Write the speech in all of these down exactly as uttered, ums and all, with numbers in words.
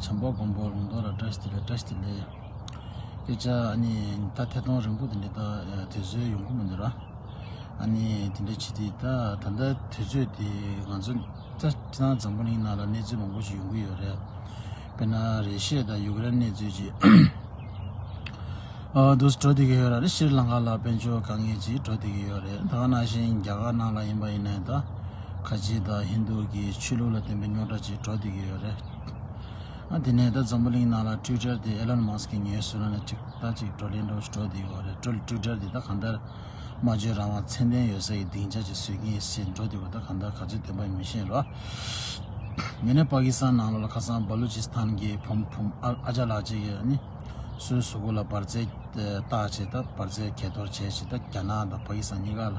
བྱམས་པ་མགོན་པོ་ལུང་རྟོགས་ལ་བཀྲ་ཤིས་བདེ་ལེགས། བཀྲ་ཤིས་བདེ་ལེགས། སྐད་ཆ་ཨ་ནི་ད་ཐད་གཏོང་རིང་པོ་དེ་འདྲ་ད་དུས་ཚོད་ཡོང་གི་མི་འདུག་ར། ཨ་ནི་དེ་འདྲ་བྱེད་དུས་ད་ད་ལྟ་དུས་ཚོད་དེ་ང་ཚོ་ད་ཅི་ན་འཛམ་བུ་གླིང་ནང་ལ་གནས་ཚུལ་མང་པོ་ཞིག་ཡོང་གི་ཡོད་རེད། དཔེར་ན་རེ་ཤི་ཡ་དང་ཡུཀ་རེན་གནས་ཚུལ་ཅིག་ཨ་འདུག་སེ་འགྲོ་བསྡད་ཀྱི་ཡོད་རེད། ཤྲི་ལང་ཀ་ལ་དཔལ་འབྱོར་དཀའ་ངལ་ཅིག་འགྲོ་བསྡད་ཀྱི་ཡོད་རེད། ད་ག་ནང་བཞིན་རྒྱ་གར་ནང་ལ་ཡིན་པ་ཡིན་ན་ད་ཁ་ཆེ་དང་ཧིན་དུ་གི་ཆོས་ལུགས་ལ་བརྟེན་པའི་རྙོག་དྲ་ཅིག་འགྲོ་བསྡད་ཀྱི་ཡོད་རེད། ཨ་དེ་ནས་ད་འཛམ་བུ་གླིང་ནང་ལ་ཊུའི་ཊར་དེ་ཨེ་ལོན་མཱ་སི་ཀི་ཉོས་སོང་ན་ཅིག་ད་ཅིག་བགྲོ་གླེང་འགྲོ་འགྲོ་བསྡད་ཀྱི་ཡོད་རེད། ཊུའི་ཊུའི་ཊར་དེ་ད་གང་ལྟར་སྨྲ་བརྗོད་རང་དབང་ཚད་ལྡན་ཡོད་ས་ཡི་སྡིངས་ཆ་ཅིག་བཟོ་གི་ཡིན་ཟེར་འགྲོ་བསྡད་ཀྱི་ཡོད། ད་གང་ལྟར་ག་ཚོད་བདེན་པ་ཡིན་མི་ཤེས་རོགས། ཡིན་ནའི་པ་ཀི་སི་ཐན་ནང་ལོགས་ལ་ཁ་སང་བ་ལུ་ཅི་སི་ཐན་གྱི་བུ་བུ་ཨ་ཨ་ཅག་ལགས་ཅིག་གིས་ནི་སོའི་གཟུགས་པོ་ལ་འབར་རྫས་བཏགས་བྱས། ད་འབར་རྫས་གས་གཏོར་བྱས་བྱས། ད་རྒྱ་ནག་དང་པ་ཀི་སི་ཐན་གཉིས་ཀ་ལ་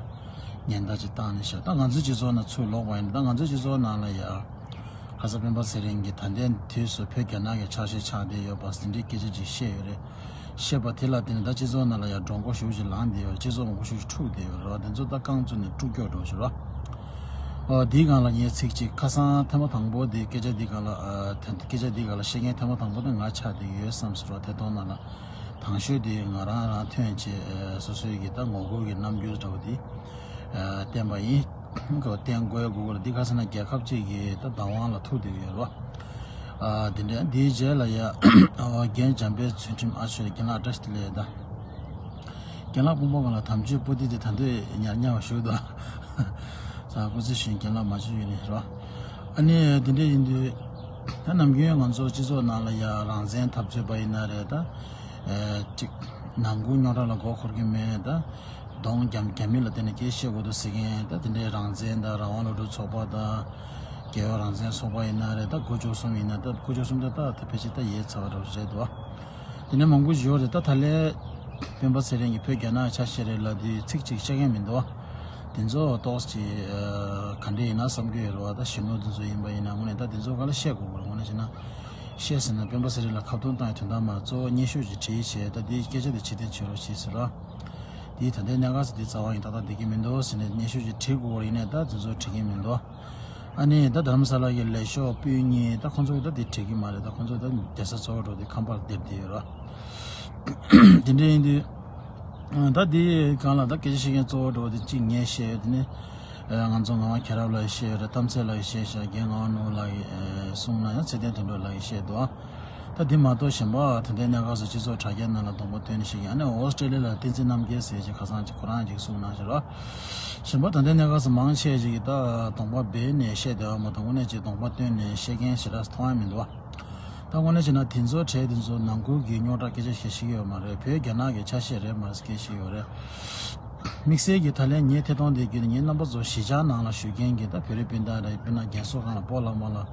ཉེན་བརྡ་ཅིག་བཏང་ནས་བཞག་ད་ང་ཚོའི་སྤྱི་ཚོགས་ནང་ཚུར་ལོག་པ་ཡིན་ན། ད་ང་ཚོའི་སྤྱི་ཚོགས་ནང་ལ་ཡ་ཁ་སང་སྤེན་པ་ཚེ་རིང་གིས་ད་ལྟའི་དུས་སུ་བོད་རྒྱ་ནག་གི་ཆ་ཤས་ཆགས་བསྡད་ཡོད་པ་དེ་འདྲའི་སྐད་ཆ་ཅིག་བཤད་ཡོད་རེད། བཤད་པ་དེ་ལ་བརྟེན་ནས་ད་སྤྱི་ཚོགས་ནང་ལ་ཡང་མགྲོན་ཁོག་ཞེ་པོ་ཅིག་ལངས་བསྡད་ཡོད་རེད། སྤྱི་ཚོགས་མང་པོ་ཞེ་པོ་ཅིག་འཁྲུག་བསྡད་ཡོད་རེད་བ། དེ་ཚོ་ད་རྐང་བཙུགས་ནས་དཀྲུག་སྐྱོར་འགྲོ་ཞིག་རོ། ཨོ་འདིའི་སྒང་ལ་ངས་ཚིག་གཅིག་ཁ་སང་ཐེངས་མ་དང་པོ་དེ་སྐད་ཆ་འདིའི་སྒང་ལ་ཨ་ཐེ་སྐད་ཆ་འདིའི་སྒང་ལ་བཤད་མཁན་ཐེངས་མ་དང་པོ་དེ་ང་ཆགས་བསྡད་ཡོད་བསམ་སོང་རོ། ཐད་གཏོང་ནང་ལ་དང་ཤོས་དེ་ང་རང་རང་ཐོན་བྱས་ཨ་སོ་སོའི་གི་ད་ངོ་རྒོལ་གྱི་རྣམ་འགྱུར་འདྲ་བོ་དེ་ཨ་བསྟན་པ་ཡིན། ཁོ་བསྟན་དགོས་དགོས་ལ་འདི་ཁ་སང་ན་རྒྱལ་ཁབ་ཅིག་གི་ད་བདག་དབང་ལ་ཐུག་བསྡད་ཡོད་རོ། ཨ་དེ་འདྲ་འདིའི་རྗེས་ལ་ཡ་ཨ་རྒན་འཇམ་དཔལ་ཚུལ་ཁྲིམས་ཨ་ཆོས་རྒན་ལགས་བཀྲ་ཤིས་བདེ་ལེགས་ད། རྒན་ལགས་དཔུང་པ་སྒང་ལ་དམ་ཆོས་པོ་ཏི་དེ་ད་འདོད་ཉར་ཉར་བ་ཞུགས་དོ། ས་སྐུ་ཚེ་ཞུ་རྒན་ལགས་མ་བྱུང་ཡོད་ནི་རོ། ཨ་ནི་དེ་འདྲ་ཡིན་དུས་ད་ནམ་རྒྱུན་ང་ཚོ་སྤྱི་ཚོགས་ནང་ལ་ཡ་རང་བཙན་འཐབ་རྩོད་པ་ཡིན་ན་རེད། ད་ཨེ་ཅིག་ནང་ཁུལ་རྙོག་དྲ་ལ་མགོ་འཁོར་གྱི་མེད། ད་གདོང་རྒྱ་རྒྱ་མི་ལ་བརྟེན་ནས་སྐད་བཤད་དགོས་འདུག་ཟེར་མཁན་ད་དེ་འདྲའི་རང་བཙན་དང་རང་དབང་སློབ་ཕྲུག་ཚོགས་པ་དང་རྒྱལ་ཡོངས་རང་བཙན་ཚོགས་པ་ཡིན་ན་རེད། ད་དགུ་བཅུ་གསུམ་ཡིན་ན་ད་དགུ་བཅུ་གསུམ་ད་ད་ད་ཕལ་ཆེར་ད་ཡལ་ཚར་བ་འདྲ་བོ་རེད་འདུག་དེ་ནས་མང་པོ་ཡོད་རེད། ད་ད་ལན་སྤེན་པ་ཚེ་རིང་གིས་བོད་རྒྱ་ནག་ཆ་ཤས་རེད་ལབ་དུས་ཚིག་གཅིག་བཤད་མཁན་མི་འདུག་དེ་ཚོ་ཏོག་ཙམ་ག་འདྲ་ཡིན་ན་བསམ་གྱི་ཡོད་རེད་བ། ད་གཞོན་ནུ་དེ་ཚོ་ཡིན་པ་ཡིན་ན་དངོས་གནས་ད་དེ་ཚོ་ག་ལ་བཤད་དགོས་དགོས་རེད། དངོས་གནས་བྱས་ན་བཤད་ཟེར་ན་སྤེན་པ་ཚེ་རིང་ལ་ཁ་བརྡུང་བཏང་ཡའི་དོན་དག་མ་རེད། གཙོ་བོ་སྙན་ཞུ་ཅིག་བྲིས་བྱས་ད་འདིའི་སྐད་ཆ་དེ་ཕྱིར་འཐེན་བྱེད་རོགས་བྱེད་ཟེར་རོགས། དེའི་ད་ལྟའི་གནད་འགག་ཟེར་དེ་རྩ་བ་ཡིན་ཏག་ཏག་བསྡད་ཀྱི་མི་འདུག་ཟེར་ནས་སྙན་ཞུ་ཅིག་བྲིས་དགོས་པ་ཡིན་ནའི་ད་དེ་ཚོ་བྲིས་ཀྱི་མི་འདུག་ཨ་ནི་ད་རྡ་རམ་ས་ལ་གི་ལས་ཤོག་སྤུན་གཉིས་ད་ཁོང་ཚོ་གི་ད་དེ་བྲིས་ཀྱི་མ་རེད། ད་ཁོང་ཚོ་ད་རྒྱལ་ས་གཙོ་བོ་འགྲོ་དེ་ཁམས་པར་སྡེབ་བསྡད་ཡོད་ར། དེ་འདྲ་ཡིན་དུས་ད་དེའི་སྒང་ལ་ད་སྐད་ཆ་བཤད་མཁན་གཙོ་བོ་འགྲོ་དེ་གཅིག་ངས་བཤད་ཡོད། དེ་ནི་ང་ཚོ་ངག་དབང་མཁྱེན་རབ་ལགས་ཀྱིས་བཤད་ཡོད་རེད། གཏམ་ཚེ་ལགས་ཀྱིས་བཤད་ཤག་རྒན་ངག་དབང་ནོར་བུ་ལགས་ཀྱིས་གསུངས་ན་ཡང་ཚེ་བརྟན་དོན་གྲུབ་ལགས་ཀྱིས་བཤད་འདུག་ད་འདི་མ་གཏོགས་གཞན་པ་ད་ལྟའི་གནས་སྐབས་སུ་སྤྱི་ཚོགས་དྲ་རྒྱའི་ནང་ལ་གདོང་པ་སྟོན་ནས་བཤད་ཀྱི། ཨ་ནི་ཨོ་སི་ཀྲེ་ལི་ཡ་ལ་བསྟན་འཛིན་རྣམ་རྒྱལ་ཟེར་ཅིག་ཁ་སང་ཅིག་ཁོ་རང་ཅིག་གསུངས་གནང་ཞིག་རོགས། གཞན་པ་ད་ལྟའི་གནས་སྐབས་སུ་མང་ཆེ་ཅིག་གིས་ད་གདོང་པ་སྦས་ནས་བཤད་བསྡད་པ་མ་གཏོགས་དངོས་གནས་ཅིག་གདོང་པ་སྟོན་ནས་བཤད་མཁན་ཞེ་དྲག་མཐོང་ཡ་མི་འདུག་བ། ད་དངོས་གནས་བྱས་ན་དེ་ཚོ་གྲས་དེ་ཚོ་ནང་ཁུལ་གྱི་རྙོག་དྲ་སྐད་ཆ་བཤད་ཤེས་ཀྱི་ཡོད་མ་རེད། བོད་རྒྱ་ནག་གི་ཆ་ཤས་རེད་མ་རེད་ཟེར་སྐད་ཆ་ཡོད་རེད། དམིགས་བསལ་གྱིས་ད་ལན་ངས་ཐད་གཏོང་དེ་བརྒྱུད་ནས་ངས་རྣམ་པ་ཚོ་གཞིས་ཆགས་ནང་ལ་བཞུགས་མཁན་གྱི་ད་བོད་རིགས་སྤུན་ཟླ་རེད། དཔེར་ན་རྒན་གསོ་ཁང་ལ་སྤོ་ལགས་རྨོ་ལགས་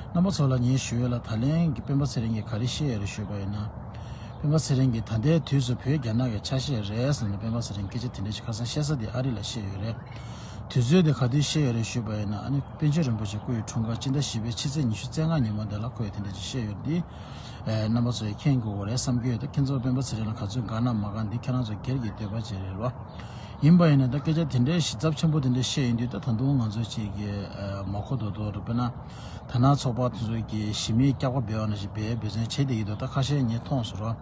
རྣམ་པ་ཚོ་ལ་ངས་ཞུ་ཡས་ལ། ད་ལན་གྱི་སྤེན་པ་ཚེ་རིང་གིས་ག་རེ་བཤད་ཡོད་རེད་ཞུས་པ་ཡིན་ན། སྤེན་པ་ཚེ་རིང་གིས་ད་ལྟའི་དུས་སུ་བོད་རྒྱ་ནག་གི་ཆ་ཤས་རེད་ཟེར་ནས་སྤེན་པ་ཚེ་རིང་སྐད་ཆ་དེ་འདྲ་ཞིག་ཁ་སང་བཤད་ས་དེ་ཨ་རི་ལ་བཤད་ཡོད་རེད། དུས་ཚོད་དེ་ག་དུས་བཤད་ཡོད་རེད་ཞུས་པ་ཡིན་ན། ཨ་ནི་པཎ་ཆེན་རིན་པོ་ཆེ་སྐུ་ཡི་འཁྲུངས་སྐར་སྤྱི་ཟླ་བཞི་པའི་ཕྱི་ཚེས་ཉི་ཤུ་རྩ་ལྔ་ཉིན་མོ་དེ་ལ་ཁོས་དེ་འདྲ་ཅིག་བཤད་ཡོད་འདི། ཨེ་རྣམ་པ་ཚོས་མཁྱེན་དགོས་པ་རེད་བསམ་གྱི་ཡོད། ད་ཁྱེད་ཚོ་སྤེན་པ་ཚེ་རིང་ལ་ག་ཚོད་དགའ་ན་མ་དགའ་འདི་ཁྱེད་རང་ཚོ་སྒེར་གྱི་འདོད་པ་ཅིག་རེད་བ། ཡིན་པ་ཡིན་ན་ད་སྐད་ཆ་དེ་འདྲའི་ཞིབ་ཚབས་ཆེན་པོ་དེ་འདྲ་བཤད་ཡོང་དུས། ད་ད་དུང་ང་ཚོ་ཅིག་གི་ཨེ་མ་གོ་དོ་དོ་རུ་དཔེར་ན་དར་ནག་ཚོགས་པ་དེ་ཚོ་གི་གཞི་མེད་སྐྱག་པ་སྦས་པ་ནང་བཞིན་སྦས་འབད་བརྩོན་བྱེད་བསྡད་ཀྱི་འདུག་ད་ཁ་ཤས་ངས་མཐོང་སོང་ར།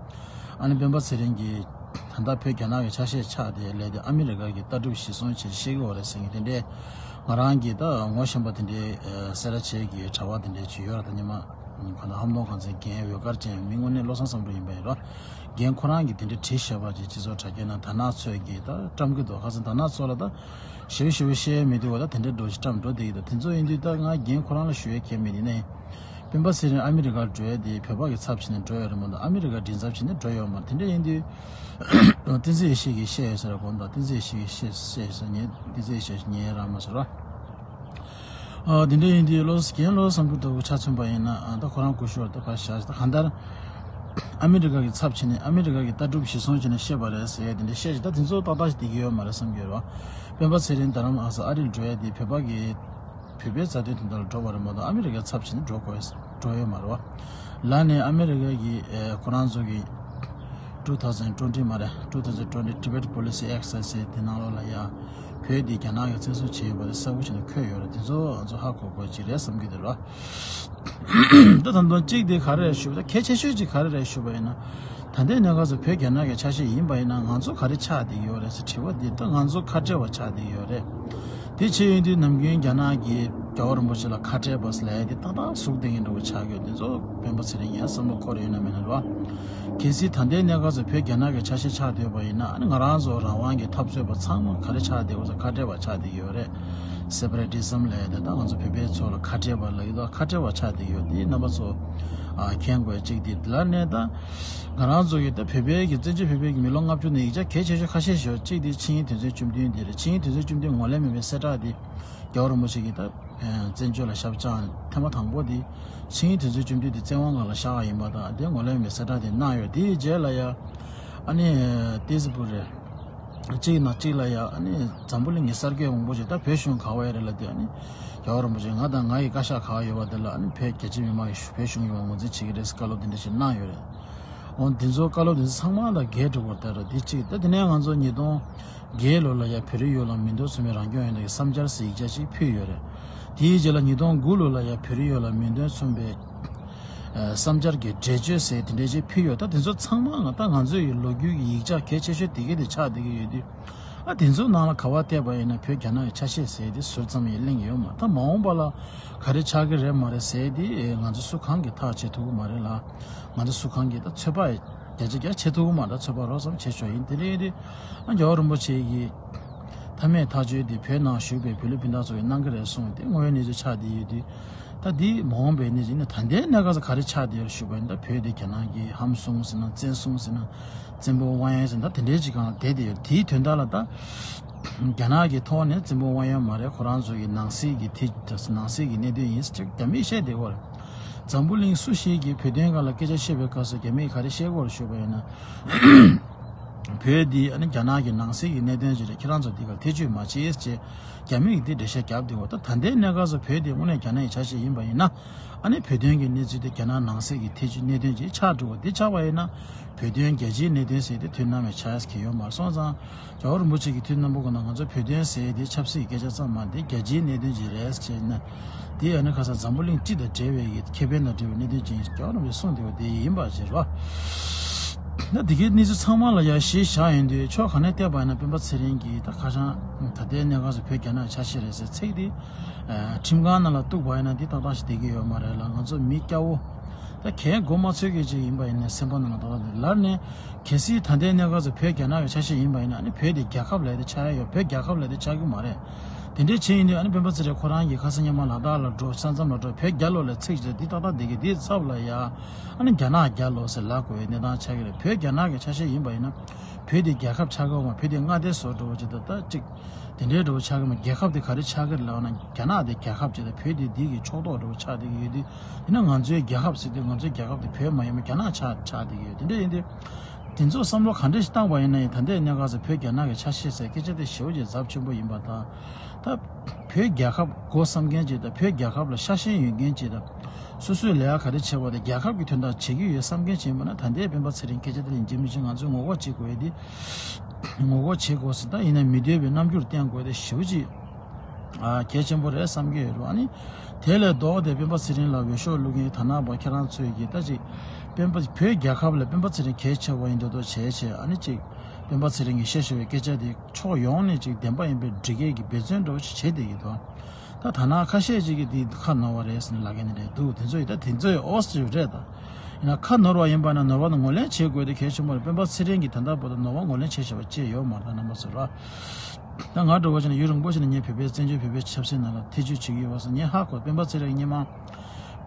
ཨ་ནི་སྤེན་པ་ཚེ་རིང་གིས་ད་ལྟ་བོད་རྒྱ་ནག་གི་ཆ་ཤས་ཆགས་ཏེ་སླེབས་ཏེ་ཨ་མི་རི་ཀ་གི་ལྟ་གྲུབ་གཞིར་བཟུང་བྱས་བཤད་ཀྱི་ཡོད་རེད་ཟེར་མཁན་དེ་འདྲས། ང་རང་གིས་ད་ངོ་ཤེས་པ་དེ་འདྲའི་ཨ་སེ་ར་བྱེས་ཀྱི་གྲྭ་པ་དེ་འདྲས་ཅིག་ཡོད་རེད། ད་ཉི་མ་ག་ད་ཧམ་ནོ་གང་ཚེ་རྒན་འོད་དཀར་ཅན་མི་དངོས་གནས་བློ་བཟང་བསམ་གྲུབ་ཡིན་པ་ཡིན་ར། རྒན་ཁོ་རང་གིས་དེ་འདྲའི་བྲིས་བཞག་པ་ཅིག་སྤྱི་ཚོགས་དྲ་རྒྱའི་ནང་དར་ནག་ཚོས་ཀྱིས་ད་བཀྲམ་གྱི་འདུག་ཁ་སང་དར་ནག་ཚོ་ལ་ད་ཞེ་པོ་ཞེ་པོ་བཤད་མི་འདུག་བ། ད་དེ་འདྲའི་འགྲོ་ཞིག་བཀྲམ་འགྲོ་བསྡད་ཀྱི་འདུག་དེ་ཚོ་ཡིན་དུས་ད་ང་རྒན་ཁོ་རང་ལ་ཞུ་ཡས་གལ་མེད། ཡིན་ནའི་སྤེན་པ་ཚེ་རིང་ཨ་མི་རི་ཀར་འགྲོ་ཡས་དེ་བོད་པ་གི་ཚབ་བྱས་ནས་འགྲོ་ཡོད་རེད་མ་གཏོགས་ཨ་མི་རི་ཀ་མགྲིན་ཚབ་བྱས་ནས་འགྲོ་ཡོད་མ་རེད། དེ་འདྲ་ཡིན་དུས་བསྟན་འཛིན་ཡེ་ཤེས་ཀྱིས་བཤད་ཡོད་ཟེར་ར། དགོངས་དག་བསྟན་འཛིན་ཡེ་ཤེས་ཀྱིས་བཤད་བཤད་ཡོད་ཟེར། ངས་བསྟན་འཛིན་ཡེ་ཤེས་ཉན་རག་མ་སོང་ར། ཨ་དེ་འདྲ་ཡིན་དུས་བློ་རྒན་བློ་བཟང་བསམ་གྲུབ་ལྟ་བུ་ཆ་མཚོན་པ་ཡིན་ན་ཨ་ད་ཁོ་རང་སྐུ་ཞབས་ད་ཕར་བཞག་ད་གང་ལྟར་ཨ་མི་རི་ཀ་གི་ཚབ་བྱས་ནས་ཨ་མི་རི་ཀ་གི་ལྟ་གྲུབ་གཞིར་བཟུང་བྱས་ནས་བཤད་པ་རེད་ཟེར་ཡས་དེ་འདྲ་བཤད་ཅིག་ད་དེ་ཚོ་ཏག་ཏག་ཞིག་བསྡད་ཀྱི་ཡོད་མ་རེད་བསམ་གྱི་ཡོད་ར། སྤེན་པ་ཚེ་རིང་རྡ་རམ་ཨ་ས་ཨ་རིར་འགྲོ་ཡས་དེ་བོད་པ་གི་བོད་པའི་རྩ་དོན་དོན་དག་ལ་འགྲོ་བ་རེད་མ་གཏོགས་ཨ་མི་རི་ཀའི་ཚབ་བྱས་ནས་འགྲོ་དགོས་འགྲོ་ཡོད་མ་རེད་བ། ལར་ནས་ཨ་མི་རི་ཀ་གི་ཨེ་ཁོ་རང་ཚོ་གི་two thousand twenty མ་རེད། two thousand twenty Tibet Policy Exercise དེ་ནང་ལོགས་ལ་ཡ་ བོད་འདི་རྒྱ་ནག་གིས་བཙན་བཟུང་བྱས་ཡོད་པ་དེ་གསལ་པོ་བྱས་ནས་འཁོད་ཡོད་རེད། དེ་ཚོ་ང་ཚོ་ཧ་གོ་དགོས་ཀྱི་རེད་བསམ་གྱི་འདུག་ར། ད་ད་དུང་གཅིག་དེ་ག་རེ་རེད་ཞུ་བ། ད་གལ་ཆེ་ཤོས་གཅིག་ག་རེ་རེད་ཞུ་བ་ཡིན་ན། ད་ལྟའི་གནས་སྐབས་སུ་བོད་རྒྱ་ནག་གི་ཆ་ཤས་ཡིན་པ་ཡིན་ན་ང་ཚོ་ག་རེ་ཆགས་བསྡད་ཀྱི་ཡོད་རེད་ཟེར་དྲི་བ་འདི། ད་ང་ཚོ་ཁ་བྲལ་བ་ཆགས་བསྡད་ཀྱི་ཡོད་རེད། དེ་བྱས་ཡོང་དུས་ནམ་རྒྱུན་རྒྱ་ནག་གིས་རྒྱལ་བ་རིན་པོ་ཆེ་ལ་ཁ་བྲལ་བ་ཟེར་ལབ་ཡ་དེ་ཏག་ཏག་ཟུག་བསྡད་མཁན་འདྲ་བོ་ཆགས་ཀྱི་ཡོད། དེ་ཚོ་སྤེན་པ་ཚེ་རིང་ཡང་བསམ་བློ་འཁོར་ཡོད་ན་མེད་ན་རེད་བ། གལ་སྲིད་ད་ལྟའི་གནས་སྐབས་སུ་བོད་རྒྱ་ནག་གི་ཆ་ཤས་ཆགས་བསྡད་པ་ཡིན་ན། ཨ་ནི་ང་རང་ཚོ་རང་དབང་གི་འཐབ་རྩོད་པ་ཚང་མ་ག་རེ་ཆགས་བསྡད་ཡོད་ཟེར། ཁ་བྲལ་བ་ཆགས་བསྡད་ཡོད་རེད། སེ་པ་རེ་ཊི་ཟམ་ལབ་ཡ་དེ། ད་ང་ཚོ་བོད་པའི་ཚོ་ལ་ཁ་བྲལ་བ་ལབ་ཡོད་དོ། ཁ་བྲལ་བ་ཆགས་བསྡད་ཡོད། དེ་རྣམ་པ་ཚོ་ཨ་མཁྱེན་དགོས་གཅིག་དེ། དེ་ལ་ནས་ད་ང་རང་ཚོ་གི་ད་བོད་པའི་གི་བཙན་བྱོལ་བོད་པའི་གི་མི་ལོ་ལྔ་བཅུ་ནས་ཡིག་ཆ་གལ་ཆེ་ཤོས་ཁ་ཤས་ཤིག་ཡོད། གཅིག་དེ་ཆིངས་ཡིག་དོན་ཚན་བཅུ་བདུན་དེ་རེད། ཆིངས་ཡིག་དོན་ཚན་བཅུ་བདུན་ངོས་ལེན་མེད་པའི་གསལ་བསྒྲགས་དེ་རྒྱལ་བ་རིན་པོ་ཆེ་གིས་ད་བཙན་བྱོལ་ལ་ཞབས་བཅགས་ཐེངས་མ་དང་པོ་དེ། ཆིངས་ཡིག་དོན་ཚན་བཅུ་བདུན་དེ་བཙན་དབང་སྒང་ལ་བཞག་པ་ཡིན་པ་དང་། དེ་ངོས་ལེན་མེད་པའི་གསལ་བསྒྲགས་དེ་གནང་ཡོད། དེའི་རྗེས་ལ་ཡ་ཨ་ནི་ཏི་སི་པུ་རེད། གཅིག་ནང་གཅིག་ལ་ཡ་ཨ་ནི་འཛམ་བུ་གླིང་གི་གསར་འགོད་པ་མང་པོ་ཞིག་ད་བོད་གཞུང་ག་བ་ཡ་རེད་ལབ་དུས། ཨ་ནི་རྒྱལ་བ་རིན་པོ་ཆེ་ང་དང་ང་ཡི་བཀའ་ཤག་ག་བ་ཡོད་པ་དེ་ལ་ཨ་ནི་བོད་རྒྱ་ཆེ་མི་མང་གིས་བོད་གཞུང་གི་བ་ངོས་འཛིན་བྱེད་ཀྱི་རེད་ཟེར་བཀའ་སློབ་དེ་འདྲ་ཞིག་གནང་ཡོད་རེད། འོ་འདི་ཚོ་བཀའ་སློབ་དེ་ཚོ་ཚང་མ་ལ་འགལ་འགྲོ་བར་ལྟར་འདི་གཅིག་ད་དེ་ནས་ང་ཚོ་ཉིས་སྟོང་བརྒྱད་ལོ་ལ་ཡ་བོད་རིགས་ཡོངས་ལ་མིང་དོན་མཚུངས་པའི་རང་སྐྱོང་ཡོང་ཐབས་ཀྱི་བསམ་འཆར་ཟེར་ཡིག་ཆ་ཞིག་ཕུལ་ཡོད་རེད། དེའི་རྗེས་ལ་ཉིས་སྟོང་དགུ་ལོ་ལ་ཡ་བོད་རིགས་ཡོངས་ལ་མིང་དོན་མཚུངས་པའི་ཨ་བསམ་འཆར་གྱི་འགྲེལ་བརྗོད་ཟེར་དེ་འདྲ་ཞིག་ཕུལ་ཡོད། ད་དེ་ཚོ་ཚང་མ་ང་ད་ང་ཚོའི་ལོ་རྒྱུས་ཀྱི་ཡིག་ཆ་གལ་ཆེ་ཤོས་དེ་ག་དེ་ཆགས་བསྡད་ཀྱི་ཡོད་དུས། ཨ་དེ་ཚོའི་ནང་ལ་ག་བ་བལྟས་པ་ཡིན་ན་བོད་རྒྱ་ནག་གི་ཆ་ཤས་ཟེར་དེ་ཟུར་ཙམ་ཡང་གླེང་ཡོད་མ། ད་མ་འོངས་པ་ལ་ག་རེ་ཆགས་ཀྱི་རེད་མ་རེད་ཟེར་དེ་ཨེ་ང་ཚོ་སུ་གང་གིས་ཐག་བཅད་ཐུབ་ཀྱི་མ་རེད་ལ། ང་ཚོ་སུ་གང་གིས་ད་ཚོད་དཔག་བརྒྱ་ཆ་བརྒྱ་བྱེད་ཐུབ་ཀྱི་མ་རེད། ཚོད་དཔག་རོབ་ཙམ་བྱེད་ཆོག་ཡིན། དེ་འདྲ་ཡིན་དུས་ཨ་རྒྱལ་བ་རིན་པོ་ཆེ་གིས་མཐའ་མའི་ཐག་གཅོད་དེ་བོད་ནང་བཞུགས་པའི་བོད་རིགས་སྤུན་ཟླ་ཚོ་གིས་གནང་གི་རེད་གསུངས་ཏེ་དངོས་ཡོད་གནས་ཚུལ་ཆགས་བསྡད་ཡོད་དུས། ད་འདི་མ་འོངས་པའི་གནས་ཚུལ་ནི་ད་ལྟའི་གནས་སྐབས་སུ་ག་རེ་ཆགས་བསྡད་ཡོད་ཞུས་པ་ཡིན་ན། ད་བོད་འདི་རྒྱ་ནག་གིས་ཧམ་བཟུང་ཟེར་ན་བཙན་བཟུང་ཟེར་ན་བཙན་པོ་དབང་ཡོད་ཟེར་ན་ད་དེ་འདྲའི་ཅིག་སྒང་ལ་བསྡད་བསྡད་ཡོད། དེའི་དོན་དག་ལ་ད་རྒྱ་ནག་གི་ཐོག་ནས་བཙན་པོ་དབང་ཡོད་མ་རེད། ཁོ་རང་ཚོ་གི་ནང་སྲིད་ཀྱི་ཐེ་ནང་སྲིད་ཀྱི་གནད་དོན་ཡིན་ཟེར་ཅིག་རྒྱ་མིས་བཤད་བསྡད་ཡོད་རེད། འཛམ་བུ་གླིང་སུ་ཞིག་གིས་བོད་དོན་སྒང་ལ་སྐད་ཆ་བཤད་པའི་སྐབས་སུ་རྒྱ་མིས་ག་རེ་བཤད་ཀྱི་ཡོད་རེད་ཞུས་པ་ཡིན་ན། བོད་འདི་ཨ་ནི་རྒྱ་ནག་གི་ནང་སྲིད་ཀྱི་གནད་དོན་ཅིག་རེད། ཁྱེད་རང་ཚོ་འདི་གར་ཐེ་བྱུས་མ་བྱེད་ཅེས་རྒྱ་མི་གིས་འདི་འགྲེལ་བཤད་བརྒྱབ་བསྡད་ཡོད། ད་ད་ལྟའི་གནས་སྐབས་སུ་བོད་འདི་དངོས་གནས་རྒྱ་ནག་གི་ཆ་ཤས་ཡིན་པ་ཡིན་ན། ཨ་ནི་བོད་དོན་གྱི་གནས་ཚུལ་དེ་རྒྱ་ནག་ནང་སྲིད་ཀྱི་ཐེ་བྱུས་གནད་དོན་ཅིག་ཆགས་འགྲོ་བ་འདི་ཆགས་པ་ཡིན་ན། བོད་དོན་རྒྱལ་སྤྱིའི་གནད་དོན་ཟེར་དེ་དུས་ནམ་ཡང་ཆགས་ཡ་ཡོད་མ་རེད། སོང་ཙང་རྒྱལ་བ་རིན་པོ་ཆེ་གིས་དུས་རྣམ་པ་ཀུན་ན་ང་ཚོ་བོད་དོན་ཟེར་དེ་ཆབ་སྲིད་ཀྱི་སྐད་ཆ་ཙམ་མ་རེད། འདི་རྒྱལ་སྤྱིའི་གནད་དོན་ཅིག་རེད་ཟེར་ན། དེ་ཨ་ནི་ཁ་སང་འཛམ་བུ་གླིང་སྤྱི་དང་འབྲེལ་བའི་ཁེ་ཕན་དང་འབྲེལ་བའི་གནད་དོན་ཅིག་ཡིན་ཟེར་རྒྱལ་བ་རིན་པོ་ཆེས་གསུངས་བསྡད་པ་དེ་ཡིན་པ་ཞིག་རེད་བ། ད་འདི་གའི་གནས་ཚུལ་ཚང་མ་ལ་ཡ་གཞི་བཞག་ཡོང་དུས་ཕྱོགས་ག་ནས་བལྟས་པ་ཡིན་ན་སྤེན་པ་ཚེ་རིང་གིས་ད་ཁ་སང་ད་ལྟའི་གནས་སྐབས་སུ་བོད་རྒྱ་ནག་ཆ་ཤས་རེད་ཟེར་ཚིག་དེ་ཨ་ཁྲིམས་ཁང་ནང་ལ་གཏུགས་པ་ཡིན་ན་འདི་ཏག་ཏག་ཞིག་བསྡད་ཀྱི་ཡོད་མ་རེད་ལ། ང་ཚོ་མི་སྐྱ་བོ་ད་གས་མགོ་མ་ཚོས་མཁན་ཅིག་ཡིན་པ་ཡིན་ན་སེམས་པ་ནང་ལ་ཏག་ཏག་འདི་ལར་ནས། གལ་སྲིད་ད་ལྟའི་གནས་སྐབས་སུ་བོད་རྒྱ་ནག་གི་ཆ་ཤས་ཡིན་པ་ཡིན་ན། ཨ་ནི་བོད་དེ་རྒྱལ་ཁབ་ལབ་དེ་ཆགས་ཡ་ཡོད། བོད་རྒྱལ་ཁབ་ལབ་དེ་ཆགས་ཀྱི་མ་རེད། དེ་འདྲའི་བྱས་ཡིན་དུས་ཨ་ནི་སྤེན་པ་ཚེ་རིང་ཁོ་རང་གིས་ཁ་སང་སྔོན་མ་ལ་དྭགས་ལ་འགྲོ། ས་མཚམས་ལ་འགྲོ། བོད་རྒྱལ་ལོ་ལབ་ཚིག་ཅིག་འདི་ཏག་ཏག་བསྡད་ཀྱི། འདིའི་ཚབ་ལ་ཡ་ཨ་ནི་རྒྱ་ནག་རྒྱལ་ལོ་ཟེར་ལབ་དགོས་པའི་གནས་སྟངས་ཆགས་ཀྱི་རེད། བོད་རྒྱ་ནག་གི་ཆ་ཤས་ཡིན་པ་ཡིན་ན་བོད་དེ་རྒྱལ་ཁབ་ཆགས་ཀྱི་ཡོད་མ། བོད་དེ་མངའ་སྡེ་བཟོ་འདྲ་བོ་ཅིག་དང་ད་ཅིག་དེ་འདྲའི་འདྲ་བོ་ཆགས་ཀྱི་མ། རྒྱལ་ཁབ་དེ་ག་རེ་ཆགས་ཀྱི་རེད་ལབ་ན། རྒྱ་ནག་དེ་རྒྱལ་ཁབ་ཅིག་དང་བོད་དེ་འདི་གི་ཕྱོགས་གཏོགས་འདྲ་བོ་ཆགས་བསྡད་ཀྱི་ཡོད་དུས། ཡིན་ན་ང་ཚོའི་རྒྱལ་ཁབ་ཟེར་དུས་ང་ཚོའི་རྒྱལ་ཁབ་དེ་བོད་མ་ཡིན་པ་རྒྱ་ནག་ཆགས་ཆགས་བསྡད་ཀྱི་ཡོད། དེ་འདྲ་ཡིན་དུས། དེ་ཚོ་བསམ་བློ་ག་འདྲ་ཞིག་བཏང་བ་ཡིན་ན་ཡང་ད་ལྟའི་གནས་སྐབས་སུ་བོད་རྒྱ་ནག་གི་ཆ་ཤས་ཟེར་སྐད་ཆ་དེ་ཞེ་པོ་ཅིག་ཚབས་ཆེན་པོ་ཡིན་པ་དང་། ད་བོད་རྒྱལ་ཁབ་དགོས་བསམ་མཁན་ཅིག་དང་བོད་རྒྱལ་ཁབ་ལ་ཤ་ཞེན་ཡོད་མཁན་ཅིག་དང་། སོ་སོས་ལས་ཀ་ག་རེ་བྱེད་པ་དེ་རྒྱལ་ཁབ་ཀྱི་དོན་དག་བྱེད་ཀྱི་ཡོད་བསམ་མཁན་ཅིག་ཡིན་པ་ན། ད་ལྟའི་སྤེན་པ་ཚེ་རིང་སྐད་ཆ་དེ་ལ་ཡིན་གཅིག་མིན་གཅིག་ང་ཚོས་ངོ་རྒོལ་བྱེད་དགོས་ཡ་དེ། ངོ་རྒོལ་བྱེད་དགོས་ཟེར། ད་ཡིན་ན་མི་འདོད་པའི་རྣམ་འགྱུར་བསྟན་དགོས་དེ་ཞེ་པོ་ཅིག་ཨ་གལ་ཆེན་པོ་རེད་བསམ་གྱི་ཡོད་རེད་བ། ཨ་ནི་དེ་ལས་ལྡོག་སྟེ་སྤེན་པ་ཚེ་རིང་ལ་འོས་ཤོག་བླུག་མཁན་དར་ནག་པ་ཁྱེད་རང་ཚོས་ཀྱིས་ད་ཅིག་སྤེན་པ་བོད་རྒྱལ་ཁབ་ལ་སྤེན་པ་ཚེ་རིང་གལ་ཆེ་བ་ཡིན་འདོད་འདོད་བྱས་བྱས། ཨ་ནི་ཅིག་སྤེན་པ་ཚེ་རིང་གིས་བཤད་བཞིན་པའི་སྐད་ཆ་དེ་ཕྱོགས་ཡོངས་ནས་ཅིག་བདེན་པ་ཡིན་པའི་སྒྲིག་འགལ་གྱི་འབད་བརྩོན་འདྲ་བོ་ཞིག་བྱེད་བསྡད་ཀྱི་འདུག་ད་དར་ནག་ཁ་ཤས་ཅིག་གིས་དེ་ཁ་ནོར་བ་རེད་ཟེར་ནས་ལབ་མཁན་དེ་འདྲ་འདུག་དེ་ཚོ་ཡིས་ད་དེ་ཚོ་ཡི་ཨོ་སི་རེད་ད། ཡིན་ན་ཁ་ནོར་བ་ཡིན་པ་ན་ནོར་བ་དེ་ངོས་ལེན་བྱེད་དགོས་དེ་གལ་ཆེན་པོ་རེད། སྤེན་པ་ཚེ་རིང་གིས་ད་ལྟ་བར་དུ་ནོར་བ་ངོས་ལེན་བྱས་བཞག་པ་ཅིག་ཡོད་མ་རེད་རྣམ་པ་ཚོ་ར། ད་ང་འདྲ་བོ་བྱས་ན་ཡུན་རིང་པོ་ཞིག་ནས་ངས་བོད་པའི་བཙན་བྱོལ་བོད་པའི་ཆབ་སྲིད་ནང་ལ་ཐེ་བྱུས་བྱེད་ཀྱི་ཡོད་པ་སོགས་ངས་ཧ་གོ། སྤེན་པ་ཚེ་རིང་སྔོན་མ་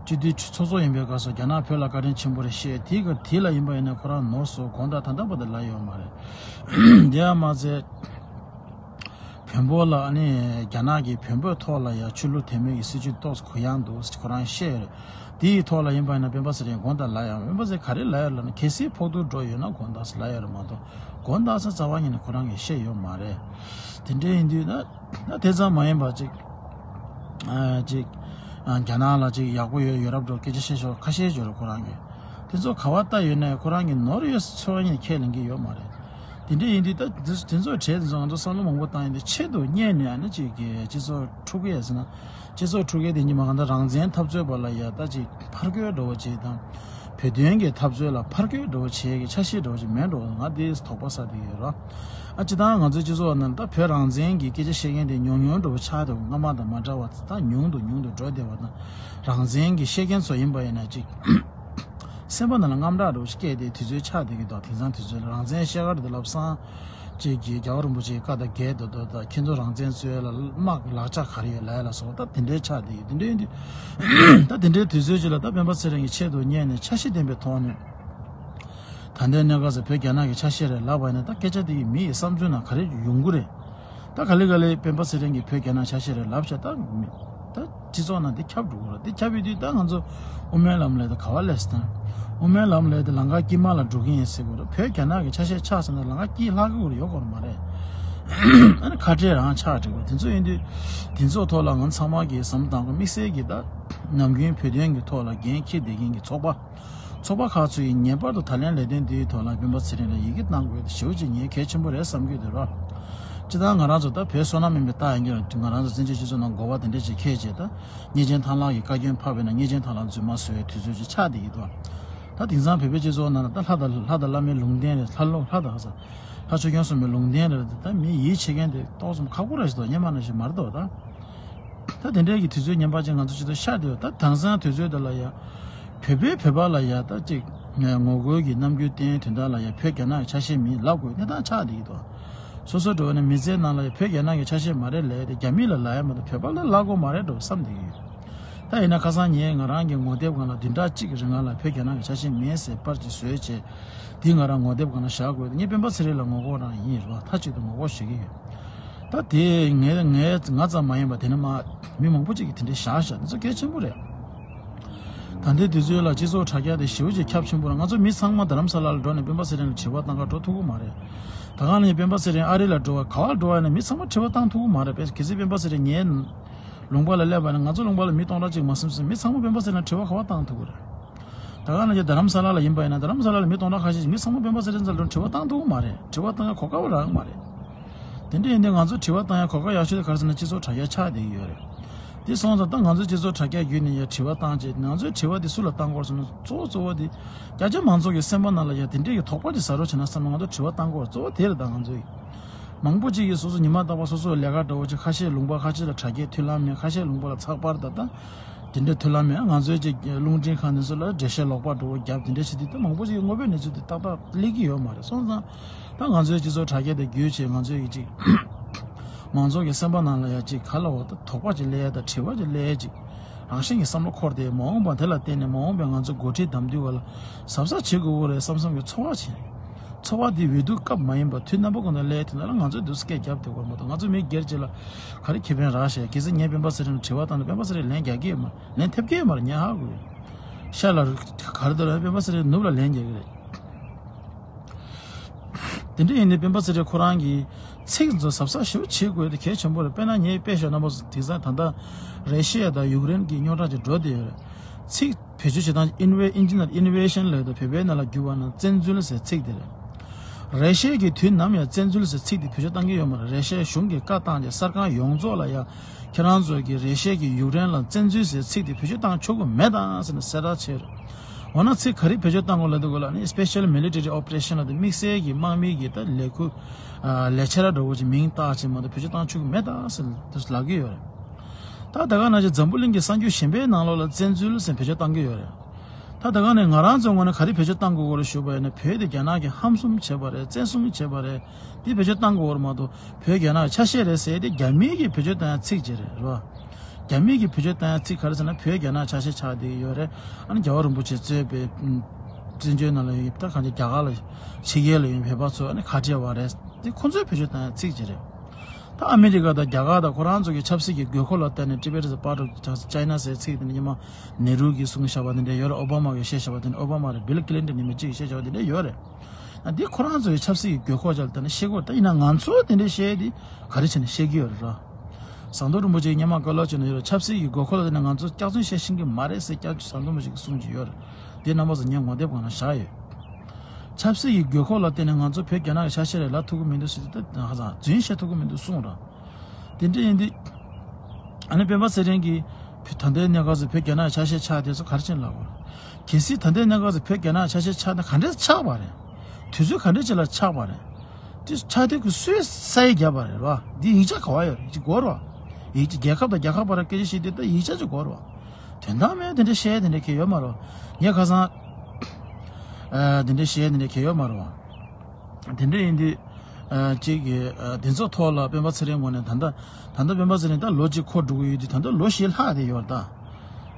སྤྱི་འཐུས་ཚོགས་གཙོ་ཡིན་པའི་སྐབས་སུ་རྒྱ་ནག་བོད་ལ་བཀའ་དྲིན་ཆེན་པོ་རེད་བཤད། དེའི་སྐབས་དེ་ལ་ཡིན་པ་ཡིན་ན་ཁོ་རང་ནོར་སོང་། དགོངས་དག་ད་ལྟ་བར་དུ་ལབ་ཡོད་མ་རེད། དེ་ཡང་མ་ཚད། བོན་པོ་ལ་ཨ་ནི་རྒྱ་ནག་གིས་བོན་པོའི་ཐོག་ལ་ཡང་ཆོས་ལུགས་དད་མོས་ཀྱི་སྲིད་བྱུས་ཏོག་ཙམ་གུ་ཡངས་འདུག་ཁོ་རང་བཤད་ཡོད་རེད། དེའི་ཐོག་ལ་ཡིན་པ་ཡིན་ན་སྤེན་པ་ཚེ་རིང་དགོངས་དག་ལབ་ཡོད། སྤེན་པ་ཚེ་ག་རེ་ལབ་ཡོད་ལབ་ན། གལ་སྲིད་ཕོག་ཐུག་འགྲོ་ཡོད་ན་དགོངས་དག་ཟེར་ལབ་ཡོད་རེད་མ་གཏོགས། དགོངས་དག་ཟེར་རྩ་བ་ཉིད་ནས་ཁོ་རང་གིས་བཤད་ཡོད་མ་རེད། དེ་འདྲ་ཡིན་དུས་ན། ད་དེ་ཙམ་མ་ཡིན་པ་ཅིག་ཨ་ཅིག་ཨ་རྒྱ་ནག་ལ་ཅིག་ཡག་པོ་ཡོད་ཡོད་རབས་འགྲོ་སྐད་ཆ་བཤད་ཤོག་ཁ་ཤས་ཡོད་རེད་ཁོ་རང་གིས། དེ་ཚོ་ག་བ་ལྟ་ཡོད་ན་ཁོ་རང་གིས་ནོར་ཡོད་ཚོད་ཡིན་ཁས་ལེན་གྱི་ཡོད་མ་རེད། དེ་འདྲ་ཡིན་དུས་ད་དེ་དེ་ཚོ་གྲས་དེ་ཚོ་ང་ཚོ་བསམ་བློ་མང་པོ་བཏང་ཡིན་དུས་ཆེད་དུ་གཉེར་ནས་ཨ་ནི་ཅིག་གི་སྤྱི་ཚོགས་འཁྲུག་གི་ཡ་ཟེར་ན། སྤྱི་ཚོགས་འཁྲུག་གི་དེ་ཉིན་མ་གང་ལྟར་རང་བཙན་འཐབ་རྩོད་པ་ལ་ཡ་ད་ཅིག་ཕར་རྒོལ་འགྲོ་བ་ཅིག་དང་། བོད་དོན་གྱི་འཐབ་རྩོད་ལ་ཕར་རྒོལ་འགྲོ་བ་བྱེད་ཀྱི་ཆ་ཤས་འགྲོ་བ་ཅིག་མེད་འགྲོ་བ་ང་དེ་དོགས་པ་ཟ་བསྡད་ཡོད་ར། ཨ་སྤྱི་བཏང་ང་ཚོའི་སྤྱི་ཚོགས་ནང་ད་བོད་རང་བཙན་གྱི་སྐད་ཆ་བཤད་མཁན་དེ་ཉུང་ཉུང་འགྲོ་བ་ཆགས་འདུག་སྔ་མ་དང་མ་འདྲ་བ་ད་ཉུང་དུ་ཉུང་དུ་འགྲོ་བསྡད་པ་དང་། རང་བཙན་གྱི་བཤད་མཁན་ཚོ་ཡིན་པ་ཡིན་ན་ཅིག་སེམས་པ་ནང་ལ་དངངས་སྐྲག་འདྲ་བོ་ཞིག་སྐྱེས་ཏེ་དུས་ཚོད་ཆགས་བསྡད་ཀྱི་འདུག་དེང་སང་དུས་ཚོད་ལ་རང་བཙན་བཤད་གར་དེ་ལབ་སང་ཅིག་གིས་རྒྱལ་བ་རིན་པོ་ཆེའི་བཀའ་དང་འགལ་འདུག་འདུག་ད་ཁྱེད་ཚོ་རང་བཙན་རྩོད་ཡ་ལ་དམག་ལག་ཆ་ག་རེ་ཡོད་ལབ་ཡ་ལ་སོགས་ད་དེ་འདྲའི་ཆགས་བསྡད་ཀྱི་དེ་འདྲ་ཡིན་དུས་ད་དེ་འདྲའི་དུས་ཚོད་ཅིག་ལ་ད་སྤེན་པ་ཚེ་རིང་གིས་ཆེད་དུ་གཉེར་ནས་འཆར་གཞི་ལྡན་པའི་ཐོག་ནས་ད་ལྟའི་གནས་སྐབས་སུ་བོད་རྒྱ་ནག་གི་ཆ་ཤས་རེད་ལབ་པ་ཡིན་ན་ད་སྐད་ཆ་དེ་གིས་མི་ཡི་བསམ་ཚུལ་ནང་ག་རེ་ཡོང་གི་རེད། ད་ག་ལེ་ག་ལེ་སྤེན་པ་ཚེ་རིང་གིས་བོད་རྒྱ་ནག་ཆ་ཤས་རེད་ལབ་བྱས་ད་མི་ད་སྤྱི་ཚོགས་ནང་འདི་ཁྱབ་འགྲོ་གི་རེད། འདི་ཁྱབ་ཡོད་དུས་ད་ང་ཚོ་དབུ་མའི་ལམ་ལས་ད་ག་བ་ལས་སྟེ་དབུ་མའི་ལམ་ལས་ད་ལམ་ཁ་དཀྱིལ་མ་ལ་འགྲོ་གི་ཡིན་ཟེར་གི་རེད། བོད་རྒྱ་ནག་གི་ཆ་ཤས་ཆགས་ཟེར་ན་ལམ་ཁ་དཀྱིལ་ལྷག་གི་རེད་ཡོད་གོ་མ་རེད། ཨ་ནི་ཁ་བྲལ་རང་ཆགས་འགྲོ་གི་རེད། དེ་ཚོ་ཡིན་དུས་དེ་ཚོ་ཐོག་ལ་ང་ཚང་མ་གིས་བསམ་བཏང་དགོས། དམིགས་བསལ་གྱིས་ད་ནམ་རྒྱུན་བོད་དོན་གྱི་ཐོག་ལ་འགན་འཁྱེར་བསྡད་མཁན་གྱི་ཚོགས་པ། ཚོགས་པ་ཁག་ཚོ་ཡིས་ངེས་པར་དུ་ད་ལན་ལས་དོན་འདིའི་ཐོག་ལ་སྤེན་པ་ཚེ་རིང་ལ་ཡི་གེ་བཏང་དགོས་ཞེ་པོ་ཅིག་ངས་གལ་ཆེན་པོ་རེད་བསམ་གྱི་འདུག་ར། སྤྱིར་བཏང་ང་རང་ཚོ་ད་བོད་བསོད་ནམས་དཔལ་མེད་རྟགས་ཡིན་གྱི་ར། ང་རང་ཚོ་བཙན་བྱོལ་སྤྱི་ཚོགས་ནང་གོ་བ་དེ་འདྲ་ཅིག་འཁྱེར་བྱས་ད་མཉེས་ཆེན་ཐང་ལྷ་གི་བཀའ་བཀྱོན་ཕབ་པས་ན་མཉེས་ཆེན་ཐང་ལྷ་རྫུན་མ་བཟོ་བའི་དུས་ཚོད་ཅིག་ཆགས་བསྡད་ཀྱི་འདུག་ད་དེང་སང་བོད་པའི་སྤྱི་ཚོགས་ནང་ལ་ད་ལྷ་དང་ལྷ་དང་བླ་མའི་ལུང་བསྟན་རེད། ལྷ་ལོ་ལྷ་དང་ཧ་ས་ལྷ་ཆོས་སྐྱོང་སྲུང་མའི་ལུང་བསྟན་རེད། ད་མི་ཡིད་ཆེས་མཁན་དེ་ཏོག་ཙམ་ཁག་པོ་ར་ཞིག་འདུག་སྔོན་མ་ནང་བཞིན་མ་རེད་འདུག་ད། ད་དེ་འདྲའི་གི་དུས་ཚོད་ངན་པ་ཅིག་ང་ཚོ་སྤྱི་ཚོགས་ཤར་བསྡད་ཡོད། ད་དེང་སང་དུས་ཚོད་འདི་ལ་ཡ། བོད་པས་བོད་པ་ལ་ཡ་ད་ཅིག་ངོ་རྒོལ་གྱི་རྣམ་འགྱུར་བསྟན་དོན་དག་ལ་ཡ་བོད་རྒྱ་ནག་གི་ཆ་ཤས་མིན་ལབ་དགོས་གནས་སྟངས་ཆགས་བསྡད་ཀྱི་འདུག་སོ་སོ་འགྲོ་བ་ནས་མི་ཚེའི་ནང་ལ་ཡ་བོད་རྒྱ་ནག་གི་ཆ་ཤས་མ་རེད་ལབ་ཡ་དེ་རྒྱ་མི་ལ་ལབ་ཡ་མ་གཏོགས་བོད་པ་ལ་ལབ་དགོས་མ་རེད་འགྲོ་བསམ་བསྡད་ཀྱི་ཡོད། ད་ཡིན་ན་ཁ་སང་ངས་ང་རང་གི་ངོ་དེབ་སྒང་ལ་བདུན་ཕྲག་གཅིག་གི་རིང་ལ་བོད་རྒྱ་ནག་གི་ཆ་ཤས་མིན་ཟེར་པར་ཅིག་བཟོས་བྱས། དེ་ང་རང་ངོ་དེབ་སྒང་ལ་བཞག་དགོས། ངས་སྤེན་པ་ཚེ་རིང་ལ་ངོ་རྒོལ་རང་ཡིན་རེད་བ། མཐའ་གཅིག་ཏུ་ངོ་རྒོལ་ཞུ་གི་ཡོད། ད་དེ་ངས་ངས་ང་ཙམ་མ་ཡིན་པ་དེ་ནི་མ་མི་མང་པོ་ཅིག་གིས་དེ་འདྲའི་བཞག་བཞག་འདི་ཚོ་གལ་ཆེན་པོ་རེད། ད་ལྟའི་དུས་ཚོད་ལ་སྤྱི་ཚོགས་དྲ་རྒྱ་དེ་ཞེ་པོ་ཅིག་ཁྱབ་ཆེན་པོ་རེད། ང་ཚོ་མི་ཚང་མ་རྡ་རམ་ས་ལ་ལ་འགྲོ་ནས་སྤེན་པ་ཚེ་རིང་ལ་དྲི་བ་བཏང་ག་འགྲོ་ཐུབ་ཀྱི་མ་རེད། ད་ག་ནས་སྤེན་པ་ཚེ་རིང་ཨ་རི་ལ་འགྲོ་བ་ག་བ་འགྲོ་བ་ཡིན་ན་མི་ཚང་མ་དྲི་བ་བཏང་ཐུབ་ཀྱི་མ་རེད། གལ་སྲིད་སྤེན་པ་ཚེ་རིང་ངའི་ལུང་པ་ལ་སླེབས་པ་ཡིན་ན་ང་ཚོ་ལུང་པ་ལ་མི་སྟོང་ཕྲག་གཅིག་མ་ཟིན་ཙང་མི་ཚང་མ་སྤེན་པ་ཚེ་རིང་ལ་དྲི་བ་ག་བ་བཏང་ཐུབ་ཀྱི་རེད། ད་ག་ནང་བཞིན་རྡ་རམ་ས་ལ་ལ་ཡིན་པ་ཡིན་ན་རྡ་རམ་ས་ལ་ལ་མི་སྟོང་ཕྲག་ཁ་ཤས་ཤིག་མི་ཚང་མ་སྤེན་པ་ཚེ་རིང་རྩ་ལ་དྲི་བ་བཏང་ཐུབ་ཀྱི་མ་རེད། དྲི་བ་བཏང་ཡ་གོ་སྐབས་རག་གི་མ་རེད། དེ་འདྲ་ཡིན་དུས་ང་ཚོ་དྲི་བ་བཏང་ཡ་གོ་སྐབས་ཡག་ཤོས་དེ་ག་རེ་ཟེར་ན་སྤྱི་ཚོགས་དྲ་རྒྱ་ཆགས་བསྡད་ཀྱི་ཡོད་རེད། དེ་སོང་ཙང་ད་ང་ཚོའི་སྤྱི་ཚོགས་དྲ་རྒྱ་བརྒྱུད་ནས་ཡ་དྲི་བ་བཏང་བྱས་ང་ཚོའི་དྲི་བ་དེ་སུ་ལ་བཏང་དགོས་ཟེར་ན་གཙོ་བོ་གཙོ་བོ་དེ་རྒྱ་ཆེ་མང་ཚོགས་ཀྱི་སེམས་པ་ནང་ལ་ཡ་དེ་འདྲས་ཀྱི་དོགས་པ་ཅིག་ཟ་རོགས་བྱས་ན་བསམ་ན་ང་ཚོ་དྲི་བ་བཏང་དགོས་གཙོ་བོ་དེ་རེད། ད་ང་ཚོའི་མང་པོ་ཅིག་གིས་སོ་སོ་ཉི་མ་རྟག་པར་སོ་སོའི་ལས་ཀ་འདྲ་བོ་ཅིག་ཁ་ཤས་ལུང་པ་ཁ་ཤས་ལ་དྲ་རྒྱའི་མཐུན་ལམ་མེད། ཁ་ཤས་ལུང་པ་ལ་ཚགས་པར་དང་ད་དེ་འདྲའི་མཐུན་ལམ་མེད། ང་ཚོའི་ཅིག་རླུང་འཕྲིན་ཁང་དེ་ཚོ་ལ་འགྲེལ་བཤད་ལོག་པ་འདྲ་བོ་བརྒྱབ་དེ་འདྲ་བྱེད་དུས་ད་མང་པོ་ཅིག་གིས་དངོས་པོའི་གནས་ཚུལ་དེ་ཏག་ཏག་སླེབས་ཀྱི་ཡོད་མ་རེད། སོང་ཙང་ད་ང་ཚོའི་སྤྱི་ཚོགས་དྲ་རྒྱ་དེ་བརྒྱུད་བྱས་ང་ཚོའི་ཅིག་མང་ཚོགས་ཀྱི་སེམས་པ་ནང་ལ་ཡ་ཅིག་ག་ལ་འོ་ད་དོགས་པ་ཅིག་སླེབས་ཡ་ད་དྲི་བ་ཅིག་སླེབས་ཡ་ཅིག་རང་བཞིན་གྱི་བསམ་བློ་འཁོར་ཏེ་མ་འོངས་པ་དེ་ལ་བརྟེན་ནས་མ་འོངས་པའི་ང་ཚོ་འགོ་ཁྲིད་གདམ་དུས་ག་ལ་གཟབ་གཟབ་བྱེད་དགོས་ཀྱི་རེད་བསམ་བསམ་གྱི་ཚོར་བ་བྱས། ཚོར་བ་འདི་འོས་བསྡུ་སྐབས་མ་ཡིན་པར་དུས་རྣམ་པ་ཀུན་ཏུ་སླེབས་དུས་ན་ལ་ང་ཚོས་འདུག་སེ་སྐད་རྒྱབ་ཐུབ་ཀྱི་མ་གཏོགས་ང་ཚོ་མི་སྒེར་གཅིག་ལ་ག་རེ་ཁེ་ཕན་རག་ཤེས། གལ་སྲིད་ངས་སྤེན་པ་ཚེ་རིང་ལ་དྲི་བ་བཏང་ན་སྤེན་པ་ཚེ་རིང་ལན་རྒྱག་གི་ཡོད་མ་རེད། ལན་ཐེབས་ཀྱི་ཡོད་མ་རེད། ངས་ཧ་གོ་ཡོད། ཤ་ལ་ག་རེ་འདུག་ལ་སྤེན་པ་ཚེ་རིང་ནུབ་ལ་ལན་རྒྱག་གི་རེད། དེ་འདྲ་ཡིན་དུས་སྤེན་པ་ཚེ་རིང་ཁོ་རང་གིས་ཚིག་ཚོ་གཟབ་གཟབ་ཞེ་པོ་བྱེད་དགོས་དེ་གལ་ཆེན་པོ་རེད། དཔེར་ན་ངས་དཔེ་བཞག་ན་མོ་དེང་སང་ད་ལྟ་རེ་ཤི་ཡ་དང་ཡུཀ་རེན་གྱི་རྙོག་དྲ་ཅིག་འགྲོ་བསྡད་ཡོད་རེད། ཚིག་བེད་སྤྱོད་བྱེད་སྟངས་ཨིན་ཝེ་ཨིན་ཇི་ནང་ལ་ཨིན་ཝེ་ཤན་ལབ་ཡོད་དོ། བོད་པའི་ནང་ལ་བསྒྱུར་བ་ན་བཙན་འཛུལ་ཟེར་ཚིག་དེ་རེད། རེ་ཤི་ཡ་གིས་དུས་ནམ་ཡང་བཙན་འཛུལ་ཟེར་ཚིག་དེ་བེད་སྤྱོད་བཏང་གི་ཡོད་མ་རེད། རེ་ཤི་ཡ་གཞུང་གིས་བཀའ་བཏང་རྗེས་གསར་ཁང་ཡོངས་རྫོགས་ལ་ཡ་ཁྱེད་རང་ཚོ་གིས་རེ་ཤི་ཡ་གིས་ཡུཀ་རེན་ལ་བཙན་འཛུལ་ཟེར་ཚིག་དེ་བེད་སྤྱོད་བཏང་ཆོག་གི་མེད་དང་ཟེར་ནས་གསལ་བསྒྲགས་བྱས་རེད། འོ་ན་ཚིག་ག་རེ་བེད་སྤྱོད་བཏང་དགོས་ལབ་དུས་གོ་ལ་ནི་སི་པེ་ཤལ་མི་ལི་ཊ་རི་ཨོ་པ་རེ་ཤན་ལབ་དེ་དམིགས་བསལ་གྱི་དམག་མི་གི་ད་ལས་ཁུངས་ལས་འཆར་འདྲ་བོ་ཅིག་མིང་བཏགས་བྱས་མ་གཏོགས་བེད་སྤྱོད་བཏང་ཆོག་གི་མེད་ད་ཟེར་ལབ་ཀྱི་ཡོད་རེད། ད་ད་ག་ནང་བཞིན་འཛམ་བུ་གླིང་གི་གསར་འགྱུར་གཞན་པའི་ནང་ལོགས་ལ་བཙན་འཛུལ་ཟེར་བེད་སྤྱོད་བཏང་གི་ཡོད་རེད། ད་ད་ག་ནས་ང་རང་ཚོའི་ངོས་ནས་ག་རེ་བེད་སྤྱོད་བཏང་དགོས་ཀྱི་རེད་ཞུས་པ་ཡིན་ན་བོད་དེ་རྒྱ་ནག་གིས་ཧམ་གསུམ་བྱས་པ་རེད། བཙན་གསུམ་བྱས་པ་རེད། འདི་བེད་སྤྱོད་བཏང་དགོས་ཀྱི་རེད་མ་གཏོགས་བོད་རྒྱ་ནག་གི་ཆ་ཤས་རེད་ཟེར་དེ་རྒྱ་མིའི་གི་བེད་སྤྱོད་བཏང་ཡ་ཚིག་ཅིག་རེད་རེད་བ། རྒྱ་མིའི་གི་བེད་སྤྱོད་བཏང་ཡ་ཚིག་ག་རེ་ཟེར་ན་བོད་རྒྱ་ནག་ཆ་ཤས་ཆགས་བསྡད་ཀྱི་ཡོད་རེད། ཨ་ནི་རྒྱལ་བ་རིན་པོ་ཆེ་གཙོས་པའི་བཙན་བྱོལ་ནང་ལ་ཡོད་ད་གང་ཅི་རྒྱ་གར་ལ་ཕྱི་རྒྱལ་ལ་ཡོད་བོད་པ་ཚོ་ཨ་ནི་ཁ་བྲལ་བ་རེད། དེ་ཁོ་ཚོས་བེད་སྤྱོད་བཏང་ཡ་ཚིག་ཅིག་རེད། ད་ཨ་མི་རི་ཀ་དང་རྒྱ་གར་དང་ཁོ་རང་ཚོ་གི་ཆབ་སྲིད་ཀྱི་དགོས་མཁོ་ལ་བལྟས་ནས་Tibet is a part of China ཟེར་ཚིག་དེ་ནི་ཉི་མ་ནེ་རུ་གིས་གསུངས་བཞག་པ་དེ་འདྲ་ཡོད་རེད། ཨོ་བྷ་མ་གིས་བཤད་བཞག་པ་དེ་འདྲ། ཨོ་བྷ་མ་རེད། བྷིལ་ཀི་ལིན་ཊོན་ཉི་མ་གཅིག་གིས་བཤད་བཞག་པ་དེ་འདྲ་ཡོད་རེད། ཨ་འདི་ཁོ་རང་ཚོ་གི་ཆབ་སྲིད་ཀྱི་དགོས་མཁོ་ཅིག་ལ་བལྟས་ནས་བཤད་དགོས། ད་ཡིན་ན་ང་ཚོ་དེ་འདྲ་བཤད་དེ་ག་རེ་བྱས་ནས་བཤད་ཀྱི་ཡོད་རེད་ར། ཟམ་གདོང་རིན་པོ་ཆེས་སྔོན་མ་བཀའ་སློབ་བྱས་ནས་ཡོད་རེད། ཆབ་སྲིད་ཀྱི་དགོས་མཁོ་ལ་བལྟས་ནས་ང་ཚོ་སྐྱག་རྫུན་བཤད་ཤེས་ཀྱི་མ་རེད་ཟེར་སྐྱག་ཟམ་གདོང་རིན་པོ་ཆེ་གིས་གསུངས་ཀྱི་ཡོད་རེད། དེ་རྣམ་པ་ཚོ་ངས་ངོ་དེབ་སྒང་ལ་བཞག་ཡོད། ཆབ་སྲིད་ཀྱི་དགོས་མཁོ་ལ་བརྟེན་ནས་ང་ཚོ་བོད་རྒྱ་ནག་གི་ཆ་ཤས་རེ་ལབ་ཐུབ་ཀྱི་མི་འདུག་ཟེར་དུས། ད་ཧ་ཅང་རྫུན་བཤད་ཐུབ་ཀྱི་མི་འདུག་གསུངས་ར། དེ་འདྲ་ཡིན་དུས། ཨ་ནི་སྤེན་པ་ཚེ་རིང་གིས་ད་ལྟའི་གནས་སྐབས་སུ་བོད་རྒྱ་ནག་ཆ་ཤས་ཆགས་དེ་ཚོ་ག་རེ་བྱས་ནས་ལབ་དགོས་རེད། གལ་སྲིད་ད་ལྟའི་གནས་སྐབས་སུ་བོད་རྒྱ་ནག་ཆ་ཤས་ཆགས་ན་ག་འདྲས་ཆགས་པ་རེད། དུས་ཚོད་ག་འདྲས་ཅིག་ལ་ཆགས་པ་རེད། དེ་ཆགས་དུས་ཀྱི་སུས་ས་ཡིག་བརྒྱབ་པ་རེད་བ། འདི་ཡིག་ཆ་ག་བ་ཡོད་རེད། ཅིག་དགོས་རེད་བ། ཡིག་ཆ་རྒྱལ་ཁབ་དང་རྒྱལ་ཁབ་བར་སྐད་ཆ་བཤད་དུས་ད་ཡིག་ཆ་ཅིག་དགོས་རེད་བ། དོན་དག་མེད་དེ་འདྲ་བཤད་དེ་འདྲ་གལ་ཡོད་མ་རེད། ངས་ཁ་སང་། ཨ། དེ་འདྲ་བཤད་དེ་འདྲ་གལ་ཡོད་མ་རེད་བ། དེ་འདྲ་ཡིན་དུས། ཨ། གཅིག་གིས། ཨ། དེ་ཚོ་ཐོག་ལ་སྤེན་པ་ཚེ་རིང་ངོས་ནས་ད་ལྟ། ད་ལྟ་སྤེན་པ་ཚེ་རིང་ད་ལོ་གཅིག་འཁོར་འགྲོ་གི་ཡོད་དུས། ད་ལྟ་ལོ་བཞི་ལྷག་དེ་ཡོད་རེད་ད།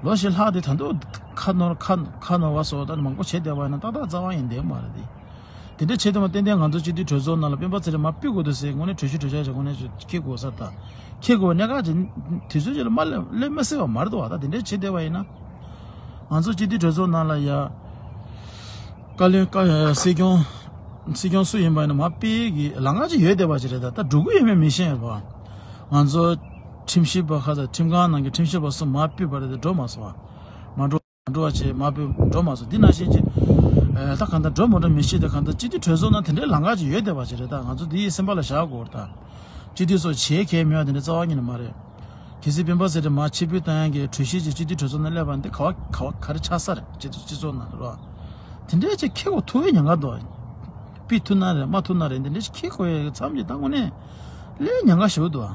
ལོ་བཞི་ལྷག་དེ་ད་ལྟ་ཁ་ནོར་ཁ་ཁ་ནོར་བ་སོགས་ད་མང་པོ་བྱས་བསྡད་པ་ཡིན་ན་ཏག་ཏག་རྩ་བ་ཡིན་བསྡད་མ་རེད་དེ། དེ་འདྲ་བྱས་དུས་མ་ཏན་ཏན་ང་ཚོ་སྤྱི་འཐུས་གྲོས་ཚོགས་ནང་ལ་སྤེན་པ་ཚེ་རིང་མར་ཕུད་དགོས་འདུག་ཟེར་དངོས་གནས་གྲོས་གཞི་གྲོས་འཆར་ཞིག་དངོས་གནས་འཁྱེར་དགོས་ས་ད། འཁྱེར་དགོས་གནད་འགག་ཅིག་དུས་ཚོད་ཅིག་ལ་མ་སླེབས་མ་སླེབས་མ་སྲིད་པ་མ་རེད་འདུག་བ། ད་དེ་འདྲ་བྱས་བསྡད་པ་ཡིན་ན། ང་ཚོ་སྤྱི་འཐུས་གྲོས་ཚོགས་ནང་ལ་ཡ། བཀའ་བློན་བཀའ་སྲིད་སྐྱོང་། སྲིད་སྐྱོང་སུ་ཡིན་པ་ཡིན་ན་མར་ཕུད་ཀྱི་ལམ་ཁ་ཅིག་ཡོད་བསྡད་པ་ཅིག་རེད། ད་ད་འགྲོ་གི་ཡོད་མེད་མི་ཤེས་པ། ང་ཚོ་ཁྲིམས་ཞིབ་པ་ཁ་ཚ་ཁྲིམས་ཁང་ནང་གི་ཁྲིམས་ཞིབ་པ་གསུམ་མར་ཕུད་པ་རེད་དེ་འགྲོ་མ་སོང་བ། མ་འགྲོ་མ་འགྲོ་བ་བྱས་མར་ཕུད་འགྲོ་མ་སོང་། འདི་ནང་བཞིན་ཅིག་ཨེ། ད་གང་ལྟར་འགྲོ་མ་འགྲོ་མི་ཤེས་ཏེ། གང་ལྟར་སྤྱི་འཐུས་གྲོས་ཚོགས་ནང་དེ་འདྲའི་ལམ་ཁ་ཅིག་ཡོད་བསྡད་པ་ཅིག་རེད། ད་ང་ཚོ་འདི་ཡི་སེམས་པ་ལ་བཞག་དགོས་རེད་ད། སྤྱི་འཐུས་ཚོ་བྱེད་མཁན་མེད་པ་དེ་འདྲ་རྩ་བ་ཉིད་ནས་མ་རེད། གལ་སྲིད་སྤེན་པ་ཚེ་རིང་མར་ཕྱིར་འབུད་བཏང་ཡག་གི་གྲོས་གཞི་ཅིག་སྤྱི་འཐུས་གྲོས་ཚོགས་ནང་སླེབས་པ་འདི་ག་བ་ག་བ་ག་རེ་ཆགས་ས་རེད། སྤྱི་ཚོགས་སྤྱི་ཚོགས་ནང་རེད་བ། དེ་འདྲའི་ཅིག་འཁྱེར་དགོས་ཐུག་པའི་ཉེན་ཁ་འདུག་ཕུད་ཐུབ་ན་རེད་མ་ཐུབ་ན་རེད། འདི་འདྲའི་ཅིག་འཁྱེར་དགོས་ཡག་གི་མཚམས་ཅིག་ད་དངོས་གནས་ལས་ཉེན་ཁ་ཞེ་པོ་འདུག་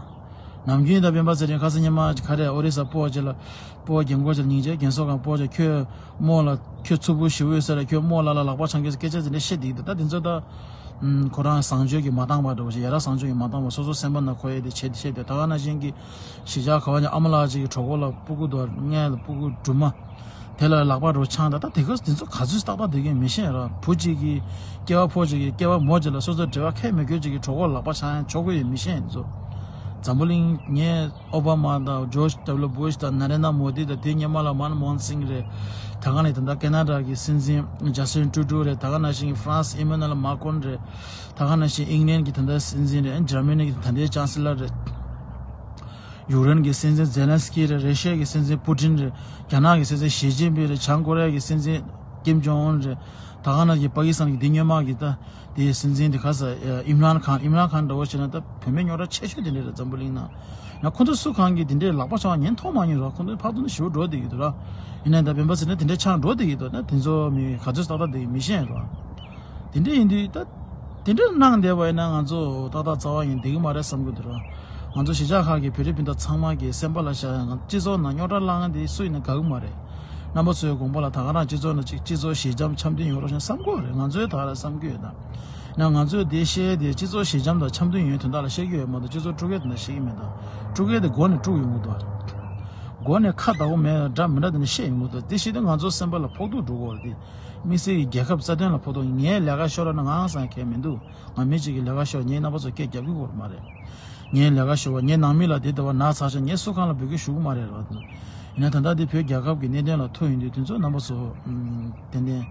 ནམ་རྒྱུན་ད་སྤེན་པ་ཚེ་རིང་ཁ་སང་ཉི་མ་ག་རེ་ཨོ་རི་ས་སྤོ་བོ་ཅིག་ལ། སྤོ་བོ་རྒན་གོག་ཅིག་ལ་སྙིང་རྗེ། རྒན་གསོ་ཁང་སྤོ་བོ་ཅིག་ཁྱོད་རྨོ་ལ་ཁྱོད་མཚུར་ཕུ་ཞེ་པོ་ཡོད་ས་རེད། ཁྱོད་རྨོ་ལ་ལ་ལག་པ་འཆང་གི་སྐད་ཆ་དེ་འདྲ་བཤད་བསྡད་ཀྱི་འདུག་ད་དེ་ཚོ་ད། ཨུམ། ཁོ་རང་བཟང་སྤྱོད་ཀྱི་མ་འདང་བ་འདྲ་བོ་ཞིག་ཡ་རབས་བཟང་སྤྱོད་ཀྱི་མ་འདང་བ། སོ་སོ་སེམས་པ་ནང་འཁོར་ཡ་དེ་བྱེད་བྱེད་དེ། ད་ག་ནང་བཞིན་གྱི་གཞིས་ཆགས་ག་བ་ཉིད་ཨ་མ་ལགས་ཅིག་གི་གྲོད་ཁོག་ལ་སྤུ་གུ་འདུག་སྔས་ལ་སྤུ་གུ་སྦྲུམ་མ། དེ་ལ་ལག་པ་རུ་འཆང་ད། ད་དེ་ག་དེ་ཚོ་ག་ཚོད་ཏག་ཏག་སྡོད་ཀྱི་མི་ཤེས་ར། བུ་གཅིག་གིས་སྐྱེ་བ་ཕོ་གཅིག་གིས་སྐྱེ་བ་མོ་གཅིག་ལ་སོ་སོ་འབྲེལ་བ་ཁེལ་མི་དགོས་གཅིག་གི་གྲོད་ཁོག་ལ་ལག་པ་འཆང་ཡ་ཆོག་གི་ཡོད་མི་ཤེས་ཡིན་ཚོ། འཛམ་བུ་གླིང་ངས་ཨོ་བྷ་མ་དང་ཇོརྗ་ཌབ་ལུ་བྷུཤ་དང་ནཱ་རེན་དྲ་མོ་དི་དང་དེ་སྔོན་མ་ལ་མན་མོ་ཧན་སིང་རེད། ད་ག་ནས་ད་ལྟ་ཁེ་ན་ཌ་གི་སྲིད་འཛིན་ཇ་སི་ཊིན་ཊུ་རུ་ཌོ་རེད། ད་ག་ནང་བཞིན་ཧྥ་རན་སི་ཨི་མ་ནུ་ཨེལ་མཱ་ཀོན་རེད། ད་ག་ནང་བཞིན་ཨིང་ལན་གྱི་ད་ལྟ་སྲིད་འཛིན་རེད། འཇར་མ་ནི་གི་ད་ལྟའི་ཅན་སི་ལར་རེད། ཡུཀ་རེན་གྱི་སྲིད་འཛིན་ཛེ་ལན་སི་ཀི་རེད། རེ་ཤི་ཡ་གི་སྲིད་འཛིན་པུ་ཏིན་རེད། རྒྱ་ནག་གི་སྲིད་འཛིན་ཞི་ཅིན་ཕིང་རེད། བྱང་ཀོ་རི་ཡ་གི་སྲིད་འཛིན་ཀིམ་ཇོང་ཨུན་རེད། ད་ག་ནང་བཞིན་པ་ཀི་སི་ཐན་གྱི་འདི་སྔོན་མ་གི་ད་དེའི་སྲིད་འཛིན་དེ་ག་ས་ཨིམ་རན་ཁཱན། ཨིམ་རན་ཁཱན་འདྲ་བོ་བྱས་ན་ད་བུད་མེད་རྙོག་དྲ་ཆེ་ཤོས་དེ་འདྲ་རེད་འཛམ་བུ་གླིང་ནང་། ཡང་ཁོ་ཚོ་སུ་གང་གིས་དེ་འདྲའི་ལག་པ་འཆང་བ་ཉན་མཐོང་མ་མྱོང་ར། ཁོ་ཚོ་ཕག་ཏུ་ནི་ཞེ་པོ་འགྲོ་བསྡད་ཀྱི་འདུག་ར། ཡིན་ན་ད་སྤེན་པ་ཚེ་རིང་དེ་འདྲའི་ཆགས་འགྲོ་བསྡད་ཀྱི་འདུག་ན་དེ་ཚོ་མི་ག་ཚོད་ཏག་ཏག་བསྡད་ཀྱི་མི་ཤེས་ར། དེ་འདྲ་ཡིན་དུས་ད་དེ་འདྲ་གནང་བསྡད་པ་ཡིན་ན་ང་ཚོ་ཏག་ཏག་རྩ་བ་ཡིན་བསྡད་ཀྱི་མ་རེད་བསམ་གྱི་འདུག་ར། ང་ཚོ་གཞིས་ཆགས་ཁག་གི་བོད་རིགས་སྤུན་ཟླ་ཚང་མ་གི་སེམས་པ་ལ་བཞག་ཡ། ང་སྤྱི་ཚོགས་ནང་རྙོག་དྲ་བསླངས་མཁན་དེ་སུ་ཡིན་ན་དགའ་གི་མ་རེད། རྣམ་པ་ཚོའི་དགོངས་པ་ལ་ད་ག་རང་སྤྱི་ཚོགས་ནང་གཅིག་སྤྱི་ཚོགས་ཞི་འཇམ་འཆམ་མཐུན་ཡོང་རོགས་ཞེས་བསམ་གྱི་ཡོད་རེད། ང་ཚོའི་ད་ག་རང་བསམ་གྱི་ཡོད་ད། ཡང་ང་ཚོས་འདི་བཤད་དེ་སྤྱི་ཚོགས་ཞི་འཇམ་དང་འཆམ་མཐུན་ཡོང་དོན་དག་ལ་བཤད་ཀྱི་ཡོད་མ་གཏོགས་སྤྱི་ཚོགས་དཀྲུག་མཁན་དེ་འདྲ་བཤད་ཀྱི་མེད་ད། དཀྲུག་མཁན་དེ་སྒོ་ནས་དཀྲུག་ཡོང་གི་འདུག་སྒོ་ནས་ཁ་བདག་པོ་མེད་འདྲ་མི་འདྲ་དེ་འདྲ་བཤད་ཡོང་གི་འདུག་དེ་བཤད་དུས་ང་ཚོའི་སེམས་པ་ལ་ཕོག་ཐུག་འགྲོ་གི་ཡོད་རེད་དེ། དམིགས་བསལ་གྱི་རྒྱལ་ཁབ་རྩ་དོན་ལ་ཕོག་ཐུག་ངའི་ལས་ཀ་ཤོར་ན་ང་སང་གལ་མི་འདུག་ང་མི་གཅིག་གི་ལས་ཀ་ཤོར་ངས་རྣམ་པ་ཚོ་སྐད་རྒྱབ་ཀྱི་ཡོད་མ་རེད། ངའི་ལས་ཀ་ཤོར་བ་ངའི་ནང་མི་ལ་དེ་ལྟ་བུ་ན་ཚ་ཤོར་ངས་སུ་གང་ལ་འབོད་སྐུལ་ཞུ་གི་མ་རེད་ར། ཡིན་ན་ད་ལྟ་འདི་བོད་རྒྱལ་ཁབ་ཀྱི་གནད་དོན་ལ་ཐུག་ཡོང་དུས་དེ་ཚོ་རྣམ་པ་ཚོ་ཏན་ཏན་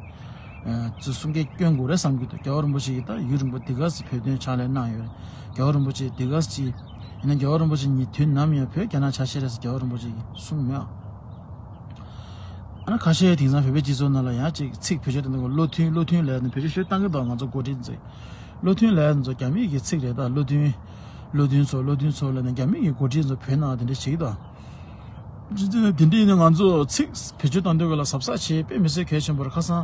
ཚུར་གསུང་སྐད་སྐྱོན་དགོས་རེད་བསམ་གྱི་འདུག་རྒྱལ་བ་རིན་པོ་ཆེ་གིས་ད་ཡུན་རིང་པོ་འདི་ག་ཙམ་བོད་དོན་ཕྱག་ལས་གནང་ཡོད་རེད། རྒྱལ་བ་རིན་པོ་ཆེ་འདི་ག་ཙམ་ཅིག་ཡིན་ན་རྒྱལ་བ་རིན་པོ་ཆེ་ཉིད་དུས་ནམ་ཡང་བོད་རྒྱ་ནག་ཆ་ཤས་རེད་ཟེར་རྒྱལ་བ་རིན་པོ་ཆེ་གིས་གསུངས་མེད་ཨ། ཨ་ན་ཁ་ཤས་དེང་སང་བོད་པའི་སྤྱི་ཚོགས་ནང་ལ་ཡང་ཅིག་ཚིག་བེད་སྤྱོད་གཏོང་དུས་བློ་མཐུན་བློ་མཐུན་ལབ་ནས་བེད་སྤྱོད་ཞེ་པོ་བཏང་གི་འདུག་ང་ཚོ་འགོ་ཁྲིད་ཚོས། བློ་མཐུན་ལབ་ཡ་ཚོ་རྒྱ་མིའི་གི་ཚིག་རེད་ད། བློ་མཐུན། བློ་མཐུན་ཚོ་བློ་མཐུན་ཚོ་ལབ་ནས་རྒྱ་མི་གི་འགོ་ཁྲིད་ཚོ་བོད་ནང་དེ་འདྲ་བྱེད་ཀྱི་འདུག་དེ་འདྲ་ཡིན་ན་ང་ཚོ་ཚིག་བེད་སྤྱོད་གཏོང་དུས་སྐབས་ལ་གཟབ་གཟབ་བྱེད་དཔེ་མི་སྲིད་གལ་ཆེན་པོ་རེད། ཁ་སང་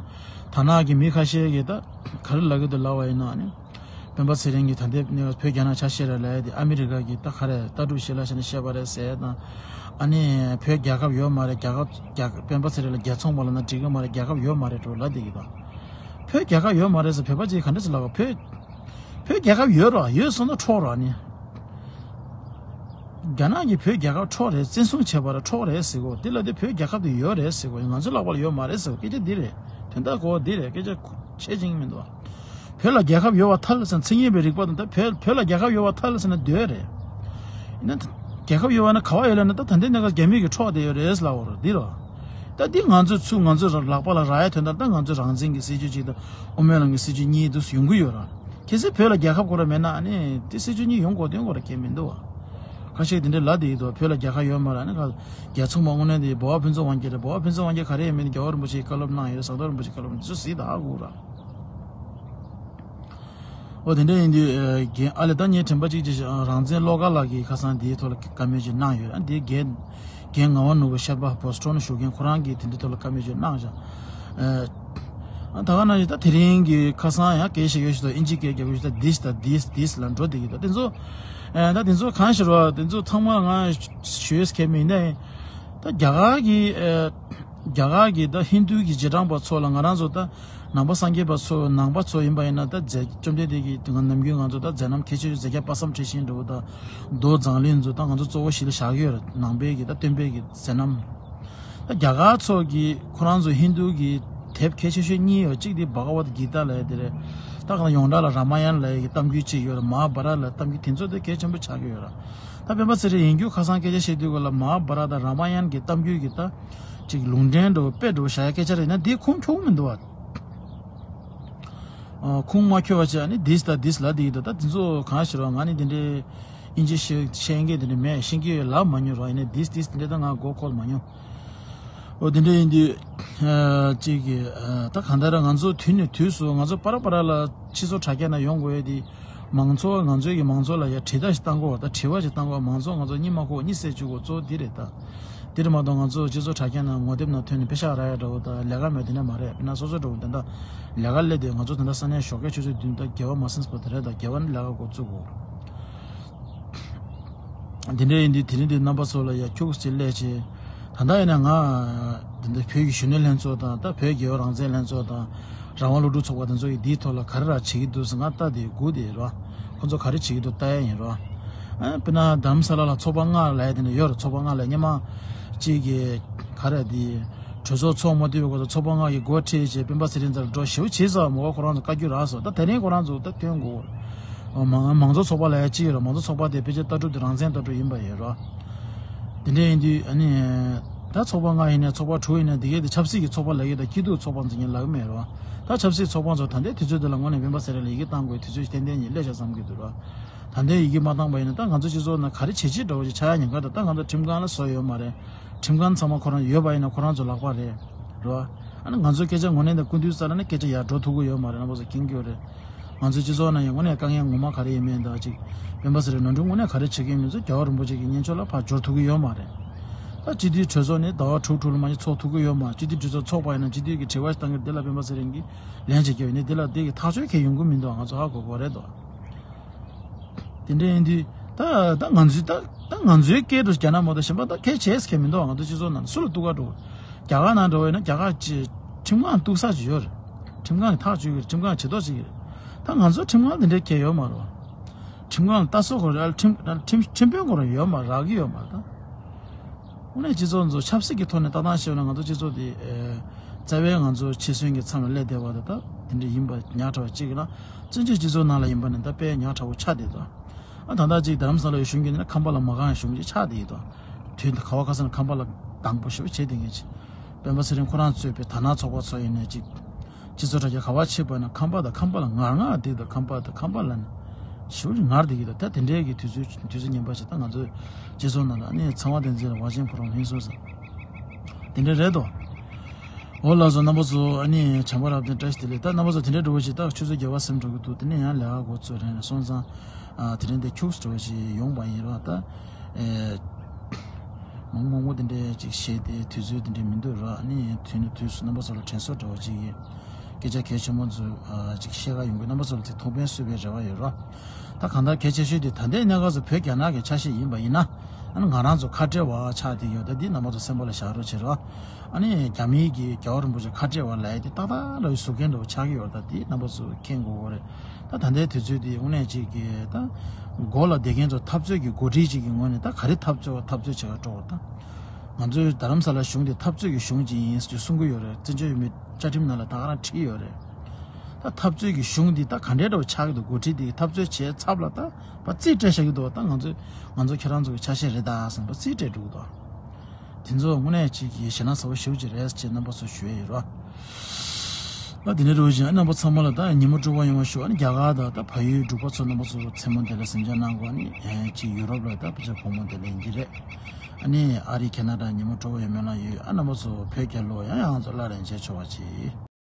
དར་ནག་གི་མི་ཁ་ཤས་ཀྱིས་ད་ག་རེ་ལབ་ཀྱི་འདུག་ལབ་པ་ཡིན་ན་ཨ་ནི། སྤེན་པ་ཚེ་རིང་གིས་ད་ལྟའི་གནས་བབ་བོད་རྒྱ་ནག་ཆ་ཤས་རེད་ལབ་ཡ་དེ་ཨ་མི་རི་ཀ་གིས་ད་ག་རེ་ལྟ་གྲུབ་ཞིག་ལ་བྱས་ནས་བཤད་པ་རེད་ཟེར་ཡ་དང་། ཨ་ནི་བོད་རྒྱལ་ཁབ་ཡོད་མ་རེད། རྒྱལ་ཁབ་རྒྱལ་སྤེན་པ་ཚེ་རིང་ལ་རྒྱལ་ཚོང་པ་ལབ་ན་འགྲིག་གི་མ་རེད། རྒྱལ་ཁབ་ཡོད་མ་རེད་འགྲོ་ལབ་བསྡད་ཀྱི་འདུག་བོད་རྒྱལ་ཁབ་ཡོད་མ་རེད་ཟེར་བོད་པ་ཅིག་ག་འདྲ་ཞིག་ལབ་པ། བོད་བོད་རྒྱལ་ཁབ་ཡོད་རོགས། ཡོད་སོང་ན་འཕྲོག་རོགས་ནི། རྒྱ་ནག་གིས་བོད་རྒྱལ་ཁབ་འཕྲོག་རེད། བཙན་བཟུང་བྱས་པ་རེད། འཕྲོག་རེད་ཟེར་གོ། དེ་ལ་དེ་བོད་རྒྱལ་ཁབ་དེ་ཡོད་རེད་ཟེར་གོ། ང་ཚོའི་ལག་པ་ལ་ཡོད་མ་རེད་ཟེར་གོ། སྐད་ཆ་འདི་རེད། དོན་དག་གོ་འདི་རེད། སྐད་ཆ་ཆེ་ཅིང་མི་འདུག་བོད་ལ་རྒྱལ་ཁབ་ཡོད་པ་ཐལ་ཟེར་ན་མཚན་ཉིད་པའི་རིག་པ་དང་ད་བོད་བོད་ལ་རྒྱལ་ཁབ་ཡོད་པ་ཐལ་ཟེར་ན་འདོད་རེད། ཡིན་ན་རྒྱལ་ཁབ་ཡོད་པ་ན་ག་བ་ཡོད་ལབ་ན་ད་ད་ལྟའི་གནས་སྐབས་རྒྱ་མི་གིས་འཕྲོག་བསྡད་ཡོད་རེད་ལབ་འོ་རེད་འདི་རོ། ད་འདི་ང་ཚོའི་ཚུར་ང་ཚོའི་ལག་པ་ལ་རག་ཡ་དོན་དག་ད་ང་ཚོའི་རང་བཙན་གྱི་སྲིད་ཇུས་གཅིག་དང་དབུ་མའི་ལམ་གྱི་སྲིད་ཇུས་གཉིས་འདུག་ཡོང་གི་ཡོད་ར། གལ་སྲིད་བོད་ལ་རྒྱལ་ཁབ་ཁོ་རང་མེད་ན་ཨ་ནི་དེ་སྲིད་ཇུས་གཉིས་ཡོང་དགོས་དོན་ཁོ་རང་གལ་མི་འདུག་བ། ཁ་ཤས་དེ་འདྲའི་ལབ་བསྡད་ཀྱི་འདུག་བོད་ལ་རྒྱལ་ཁབ་ཡོད་མ་རེད། ཨ་ནི་ཁ་རྒྱལ་ཚོང་པ་དངོས་གནས་དེ་འབའ་བ་ཕུན་ཚོགས་དབང་རྒྱལ་རེད། འབའ་བ་ཕུན་ཚོགས་དབང་རྒྱལ་ག་རེ་ཡིན་མིན་རྒྱལ་བ་རིན་པོ་ཆེའི་བཀའ་སློབ་གནང་ཡོད་རེད། ཟམ་གདོང་རིན་པོ་ཆེའི་བཀའ་སློབ་འདི་ཚོ་གཟིགས་དང་ཨ་ཁུ་ར། ཨོ་དེ་འདྲ་ཡིན་དུས་རྒན་ཨ་ལེ། ད་ངའི་དྲན་པ་གཅིག་ཅིག་རང་བཙན་བློ་དགའ་ལགས་ཀྱིས་ཁ་སང་འདིའི་ཐོག་ལ་བཀའ་མོལ་ཅིག་གནང་ཡོད། ཨ་འདི་རྒན་རྒན་ངག་དབང་ནོར་བུ་བཤད་པ་བོ་སི་ཊོན་ནས་བཞུགས་མཁན་ཁོ་རང་གིས་དེ་འདྲའི་ཐོག་ལ་བཀའ་མོལ་ཅིག་གནང་བཞག་ཨ་ད་ག་ན་ཡིན་ད་དེ་རིང་གི་ཁ་སང་ཡང་སྐད་ཆ་ཡོད་ཞིག་དང་ཨིན་ཇི་སྐད་རྒྱག་ཡོད་ཞིག་དང་this དང་this this ལ་འགྲོ་བསྡད་ཀྱི་འདུག་དེ་ཚོ་ཨ་ད་དེ་ཚོ་གང་ཞིག་རེད་བ། དེ་ཚོ་ཚང་མ་ང་ཞུས་མཁན་མིན་ནའི་ད་རྒྱ་གར་གྱི་ཨ་རྒྱ་གར་གྱི་ད་ཧིན་རྡུ་གི་རྗེས་འབྲང་པ་ཚོ་ལ་ང་རང་ཚོ་ད་ནང་པ་སངས་རྒྱས་པ་ཚོ་ནང་པ་ཚོ་ཡིན་པ་ཡིན་ན་ད་རྗེ་བཅོམ་ལྡན་འདས་ཀྱིས་ང་ནམ་རྒྱུན་ང་ཚོ་ད་མཛད་རྣམ་གལ་ཆེ་ཤོས་མཛད་བརྒྱ་དཔག་བསམ་འཁྲི་ཤིང་འདྲ་བོ་ད་མདོ་མཛངས་བླུན་ཚོ་ད་ང་ཚོ་གཙོ་བོ་གཞི་ལ་བཞག་གི་ཡོད་རེད། ནང་པའི་གི་ད་སྟོན་པའི་གི་མཛད་རྣམ། ད་རྒྱ་གར་ཚོ་གི་ཁོ་རང་ཚོ་ཧིན་རྡུ་གི་དེབ་གལ་ཆེ་ཤོས་གཉིས་ཡོད། གཅིག་དེ་བྷ་ག་ཝད་གི་ཏཱ་ལབ་ཡ་དེ་རེད། ད་གང་ཡོངས་གྲགས་ལ་ར་མ་ཡན་ལབ་ཡ་གི་གཏམ་རྒྱུད་གཅིག་ཡོད་རེད། མ་ཧཱ་བྷ་ར་ལབ་གཏམ་རྒྱུད་དེ་ཚོ་དེ་གལ་ཆེན་པོ་ཆགས་ཀྱི་ཡོད་རེད། ད་སྤེན་པ་ཚེ་རིང་ཡིན་རྒྱུ་ཁ་སང་སྐད་ཆ་བཤད་དུས་ག་ལ་མ་ཧཱ་བྷ་ར་དང་ར་མ་ཡན་གྱི་གཏམ་རྒྱུད་ཀྱི་ད་ཅིག་ལུང་འདྲེན་འདྲ་བོ་དཔེ་འདྲ་བོ་བཞག་ཡ་སྐད་ཆ་རེད་ན་དེ་ཁུངས་འཁྱོལ་མི་འདུག་བ། ཨ་ཁུངས་མ་འཁྱོལ་བ་བྱས་ནི་this དང་this ལབ་བསྡད་ཀྱི་འདུག་ད་དེ་ཚོ་གང་ཞིག་རེད་བ། ང་ནི་དེ་འདྲའི་ཨིན་ཇི་ཤེས་ཤེས་མཁན་དེ་འདྲ་མེད། ཤེས་ཀྱི་ཡོད་ལབ་མ་མྱོང་རེད་བ། ཡིན་ནའི་this this དེ་འདྲ་ད་ང་མགོ་འཁོར་མ་མྱོང་། ཨོ་དེ་འདྲ་ཡིན་དུས་ཨ་གཅིག་གི་ཨ་ད་གང་ལྟར་ང་ཚོ་དུས་ནས་དུས་སུ་ང་ཚོ་པ་ར་པ་ར་ལ་སྤྱི་ཚོགས་དྲ་རྒྱ་ནང་ཡོང་དགོས་ཡ་དེ། མང་ཚོགས་ང་ཚོའི་གི་མང་ཚོགས་ལ་ཡ་དྲིལ་བརྡ་ཞིག་བཏང་དགོས་པ་དང་དྲི་བ་ཞིག་བཏང་དགོས་པ། མང་ཚོགས་ང་ཚོ་གཉིད་མ་ཁུག་གཉིད་སད་བཅུག་དགོས་གཙོ་བོ་འདི་རེད་ད། དེ་རེད་མ་གཏོགས་ང་ཚོ་སྤྱི་ཚོགས་དྲ་རྒྱ་ནང་ངོ་དེབ་ནང་ཐོན་ནས་པེ་ཤག་རག་ཡ་འདྲ་བོ་དང་ལས་ཀ་མེད་དེ་འདྲ་མ་རེད། དཔེར་ན་སོ་སོ་འདྲ་བོ་དེ་འདྲ་ལས་ཀ་སླེབས་དུས་ང་ཚོ་ད་ལྟ་ས་གནས་ཞོགས་ཀས་ཆུ་ཚོད་བདུན་ད་དགེ་བ་མ་ཟིན་པ་དེ་རེད་ད། དགེ་བ་ནི་ལས་ཀ་འགོ་བཙུགས་དགོས། དེ་འདྲ་ཡིན་དུས་དེ་རིང་འདི་རྣམ་པ་ཚོ་ལ་ཡ་ཁྱུག་ཙམ་སླེབས་བྱས། ད་ལྟ་ཡིན་ན་ང་འདི་འདྲ་བོད་ཀྱི་གཞོན་ནུ་ལྷན་ཚོགས་དང་ད་བོད་རྒྱལ་ཡོངས་རང་བཙན་ལྷན་ཚོགས་དང་རང་དབང་སློབ་ཕྲུག་ཚོགས་པ་དེ་ཚོ་ཡིས་འདིའི་ཐོག་ལ་ག་རེ་ར་བྱེད་ཀྱི་འདུག་ཟེར་ང་ལྟ་དེ་སྒུག་དེ་རོ། ཁོ་ཚོ་ག་རེ་བྱེད་ཀྱི་འདུག་ལྟ་ཡ་ཡིན་རོ། ཨ་དཔེར་ན་རྡ་རམ་ས་ལ་ལ་ཚོགས་པ་ལྔ་ལབ་ཡ་དེ་འདྲ་ཡོད་རེད། ཚོགས་པ་ལྔ་ལབ་ཡ་སྔོན་མ་གཅིག་གི་ག་རེ་དེ་གྲོས་ཚོགས་ཚོགས་མ་ཐུབ་པའི་སྐོར་དུ་ཚོགས་པ་ལྔ་གི་འགོ་ཁྲིད་བྱས་སྤེན་པ་ཚེ་རིང་རྩར་འགྲོ་ཞེ་པོ་བྱས་ཙང་མོ་ཁོ་རང་ཚོ་བཀའ་བཀྱོན་རག་སོང་། ད་དེ་རིང་ཁོ་རང་ཚོ་ད་ཐོན་དགོས། མང་མང་གཙོ་ཚོགས་པ་ལབ་ཡ་གཅིག་ཡོད་རེད། མང་གཙོ་ཚོགས་པ་དེ་ཕལ་ཆེར་ལྟ་གྲུབ་དེ་རང་བཙན་ལྟ་གྲུབ་ཡིན་པ་ཡོད་རེད། དེ་འདྲ་ཡིན་དུས་ཨ་ནི་ད་ཚོགས་པ་ལྔ་ཡིན་ནའི་ཚོགས་པ་དྲུག་ཡིན་ནའི་དེ་གའི་དེ་ཆབ་སྲིད་ཀྱི་ཚོགས་པ་ལབ་ཀྱི་ད་སྐྱིད་སྡུག་ཚོགས་པ་འཛིན་མཁན་ལབ་ཀྱི་མེད་རེད། ད་ཆབ་སྲིད་ཚོགས་པ་ཚོ་ད་ལྟའི་དུས་ཚོད་འདི་ལ་དངོས་གནས་སྤེན་པ་ཚེ་རིང་ལ་ཡི་གེ་བཏང་དགོས་དུས་ཚོད་ཞིག་ཏན་ཏན་ཡིན་སླེབས་ཤག་བསམ་གྱི་འདུག་རེད། ད་ལྟའི་ཡི་གེ་མ་བཏང་པ་ཡིན་ན་ད་ང་ཚོ་སྤྱི་ཚོགས་ནང་ག་རེ་བྱེད་ཆེད་འདྲ་བོ་ཞིག་ཆགས་ཡ་ཉེན་ཁ་འདུག་ད་ང་ཚོ་ཁྲིམས་ཁང་ལ་བཟོ་ཡོད་མ་རེད། ཁྲིམས་ཁང་ཚང་མ་ཁོ་རང་ཡོད་པ་ཡིན་ན་ཁོ་རང་ཚོ་ལག་པ་རེད། རེད་བ། ཨ་ནི་ང་ཚོའི་སྐད་ཆ་ངོ་ནས་ད་སྐུ་མདུན་རྩ་ལ་ནི་སྐད་ཆ་ཡར་འགྲོ་ཐུབ་ཀྱི་ཡོད་མ་རེད། རྣམ་པ་ཚོ་མཁྱེན་གྱི་ཡོད་རེད། ང་ཚོའི་སྤྱི་ཚོགས་ནང་ཡང་དངོས་གནས་དཀའ་ངལ་ངོ་མ་ག་རེ་ཡིན་མིན་དང་ཅིག་སྤེན་པ་ཚེ་རིང་ནོར་འཁྲུལ་དངོས་གནས་ག་རེ་བྱེད་ཀྱི་ཡིན་མིན་ཚོ་རྒྱལ་བ་རིན་པོ་ཆེ་གི་སྙན་ཞུ་ལ་ཕར་འབྱོར་ཐུབ་ཀྱི་ཡོད་མ་རེད། ད་སྤྱི་འཐུས་གྲོས་ཚོགས་ནི་ཟླ་བ་དྲུག་དྲུག་ལ་མ་གཞི་ཚོགས་ཐུབ་ཀྱི་ཡོད་མ་རེད། སྤྱི་འཐུས་གྲོས་ཚོགས་ཚོགས་པ་ཡིན་ན་སྤྱི་འཐུས་ཀྱི་དྲི་བ་ཞིག་བཏང་གི་འདི་ལ་སྤེན་པ་ཚེ་རིང་གིས་ལན་ཅིག་བརྒྱབ་ཡོད་ནི་འདི་ལ་འདི་གི་ཐག་གཅོད་གལ་ཡོང་གི་མི་འདུག་ང་ཚོ་ཧ་གོ་གོ་རེད་དོ། དེ་འདྲ་ཡིན་དུས་ད་ད་ང་ཚོའི་ད་ད་ང་ཚོའི་སྐད་དུ་རྒྱ་ནག་མ་གཏོགས་གཞན་པ་ད་གལ་ཆེ་ས་གལ་མི་འདུག་ང་ཚོ་སྤྱི་ཚོགས་ནང་སུ་ལ་གཏུག་ག་འགྲོ། རྒྱ་གར་ནང་འགྲོ་བས་ན་རྒྱ་གར་གྱི་ཁྲིམས་ཁང་གཏུག་ས་ཅིག་ཡོད་རེད། ཁྲིམས་ཁང་གི་ཐག་གཅོད་ཀྱི་རེད། ཁྲིམས་ཁང་བྱེད་ཐོག་ཅིག་གི་རེད། ད་ང་ཚོ་ཁྲིམས་ཁང་དེ་འདྲའི་གལ་ཡོད་མ་རེད། ཁྲིམས་ཁང་ལ་ལྟ་ཚོད་ཁོ་རེ་ཁྲིམས་ཁྲིམས་ཁྲིམས་དཔོན་ཁོ་རང་ཡོད་མ་རག་གི་ཡོད་མ་རེད་ད། དངོས་གནས་སྤྱི་ཚོགས་ཚོ་ཆབ་སྲིད་ཀྱི་ཐོག་ནས་ལྟ་སྟངས་བཤད་ན་ང་ཚོ་སྤྱི་ཚོགས་དེ་རྩ་བའི་ང་ཚོ་འཆི་གསོན་གྱི་མཚམས་ལ་སླེབས་བསྡད་པ་དང་ད་དེ་འདྲ་ཡིན་པ་ཉག་ཕྲ་བ་གཅིག་ལ་བཙན་བྱོལ་སྤྱི་ཚོགས་ནང་ལ་ཡིན་པ་ནི་ད་དཔེ་ཉག་ཕྲ་བོ་ཆགས་བསྡད་འདུག་ཨ་ད་ལྟ་ཅིག་རྡ་རམ་ས་ལ་ཡོད་གཞུང་གི་ནི་ཁམས་པ་ལ་མ་གང་གཞུང་ཅིག་ཆགས་བསྡད་ཡོད་དོ། དུས་འདི་ག་བ་ག་ས་ན་ཁམས་པ་ལ་སྡང་པོ་ཞེ་པོ་བྱེད་བསྡད་མཁན་ཅིག་སྤེན་པ་ཚེ་རིང་ཁོ་རང་གཙོས་པའི་དར་ནག་ཚོགས་པ་ཚོ་ཡིན་ནའི་ཅིག་སྤྱི་ཚོགས་དྲ་རྒྱ་ག་བ་ཕྱིན་པ་ན་ཁམས་པ་དང་ཁམས་པ་ལ་ངར་ངར་བསྡད་དང་ཁམས་པ་དང་ཁམས་པ་ལ་ནི་ཞེ་པོ་ངར་བསྡད་ཀྱི་འདུག་ད་དེ་འདྲའི་གི་དུས་ཚོད་དུས་ཚོད་ངན་པ་ཞིག་ད་ང་ཚོའི་སྤྱི་ཚོགས་ནང་ལ་ཨ་ནི་ཚངས་པ་བསྟན་འཛིན་ལ་ཝ་ཅན་ཕོ་རོང་ལྷན་སོང་ཟེར་དེ་འདྲ་རེད་དོ། འོ་ལགས་སོ། རྣམ་པ་ཚོ་ཨ་ནི་བྱམས་པ་རབ་བརྟན་བཀྲ་ཤིས་བདེ་ལེགས། ད་རྣམ་པ་ཚོ་དེ་འདྲའི་འགྲོ་བ་ཞིག་ད་ཆུ་ཚོད་བརྒྱད་པ་ཟིན་འགྲོ་གི་འདུག་དེ་ནས་ཡང་ལས་ཀ་འགོ་ཚུགས་རན་སོང་ཙང་ཨ་དེ་རིང་འདི་ཁྱུག་ཙམ་འགྲོ་བ་ཞིག་ཡོང་པ་ཡིན་རོགས། ད་ཨེ་མང་མང་པོ་དེ་འདྲའི་ཅིག་བཤད་དེ་དུས་ཚོད་དེ་འདྲའི་མི་འདུག་རོགས། ཨ་ནི་དུས་ནས་དུས་སུ་རྣམ་པ་ཚོ་ལ་དྲན་གསོ་འདྲ་བོ་ཅིག་གིས་སྐད་ཆ་གལ་ཆེན་པོ་ཚོ་ཨ་ཅིག་བཤད་ག་ཡོང་གི། རྣམ་པ་ཚོ་ལ་ཅིག་ཐུགས་ཕན་གསོས་པའི་རེ་བ་ཡོད་རོགས། ད་གང་ལྟར་གལ་ཆེ་ཤོས་དེ་ད་ལྟའི་གནས་སྐབས་སུ་བོད་རྒྱ་ནག་གི་ཆ་ཤས་ཡིན་པ་ཡིན་ན་ཨ་ནི་ང་རང་ཚོ་ཁ་བྲལ་བ་ཆགས་བསྡད་ཡོད། ད་འདི་རྣམ་པ་ཚོ་སེམས་པ་ལ་བཞག་རོགས་བྱེད་རོགས། ཨ་ནི་རྒྱ་མིའི་གི་རྒྱལ་བ་རིན་པོ་ཆེ་ཁ་བྲལ་བ་ལབ་ཡ་དེ་ཏག་ཏག་ལ་ཡི་ཟུར་མཁན་འདྲ་བོ་ཆགས་ཀྱི་ཡོད་རེད། ད་དེ་རྣམ་པ་ཚོ་མཁྱེན་དགོས་ཀྱི་རེད། ད་ད་ལྟའི་དུས་ཚོད་དེ་དངོས་གནས་ཅིག་གི་ད་མགོ་ལ་བསྡད་མཁན་ཚོ་འཐབ་རྩོད་ཀྱི་འགོ་ཁྲིད་ཅིག་གི་ངོས་ནས་ད་ག་རེ་འཐབ་རྩོད་འཐབ་རྩོད་བྱེད་ག་འགྲོ་བ། ད་ང་ཚོའི་རྡ་རམ་ས་ལ་གཞུང་དེ་འཐབ་རྩོད་ཀྱི་གཞུང་ཅིག་ཡིན་ཟེར་གསུང་གི་ཡོད་རེད། བཙན་བྱོལ་བོད་མིའི་བཅའ་ཁྲིམས་ནང་ལ་ད་ག་རང་བྲིས་ཡོད་རེད། ད་འཐབ་རྩོད་ཀྱི་གཞུང་འདི་ད་ག་འདྲའི་འདྲ་བོ་ཆགས་ཀྱི་འདུག་འགོ་ཁྲིད་འདི་གི་འཐབ་རྩོད་བྱས་ཚབ་ལ་ད་པ་རྩིས་སྤྲད་བཞག་གི་འདུག་ད་ང་ཚོས་ང་ཚོ་ཁྱེད་རང་ཚོ་གི་ཆ་ཤས་རེད་ད་བསམ་པ་རྩིས་སྤྲད་འགྲོ་གི་འདུག་དེ་ཚོ་དངོས་གནས་ཅིག་གི་ཞེད་སྣང་ཚ་བོ་ཞེ་པོ་ཅིག་རེད་ཅེས་རྣམ་པ་ཚོ་ཞུ་ཡི་ཡོད་རོགས། ད་དེ་ནས་རོགས་བཞིན་རྣམ་པ་ཚང་མ་ལ་ད་ཉིན་མོ་སྤྲོ་བ་ཡོང་བ་ཞུ། ཨ་ནི་རྒྱ་གར་དང་ད་བལ་ཡུལ་འབྲུག་པ་ཚོ་རྣམ་པ་ཚོ་མཚན་མོ་འདི་ལ་གཟིམ་འཇག་གནང་དགོས། ཨ་ནི་ཅིག་ཡུ་རོབ་ལ་ད་ཕལ་ཆེར་དགོང་མོ་འདི་ལ་ཡིན་གྱི་རེད། ཨ་ནི་ཨ་རི་ཁེ་ན་ཌ་ཉིན་མོ་སྤྲོ་བ་ཡོད་མེད་ལ་ཡོད། ཨ་རྣམ་པ་ཚོ་བོད་རྒྱལ་ལོ། ཡང་ཡང་ཚོ་སླར་ཡང་མཇལ་ཆོག་པ་བྱེད།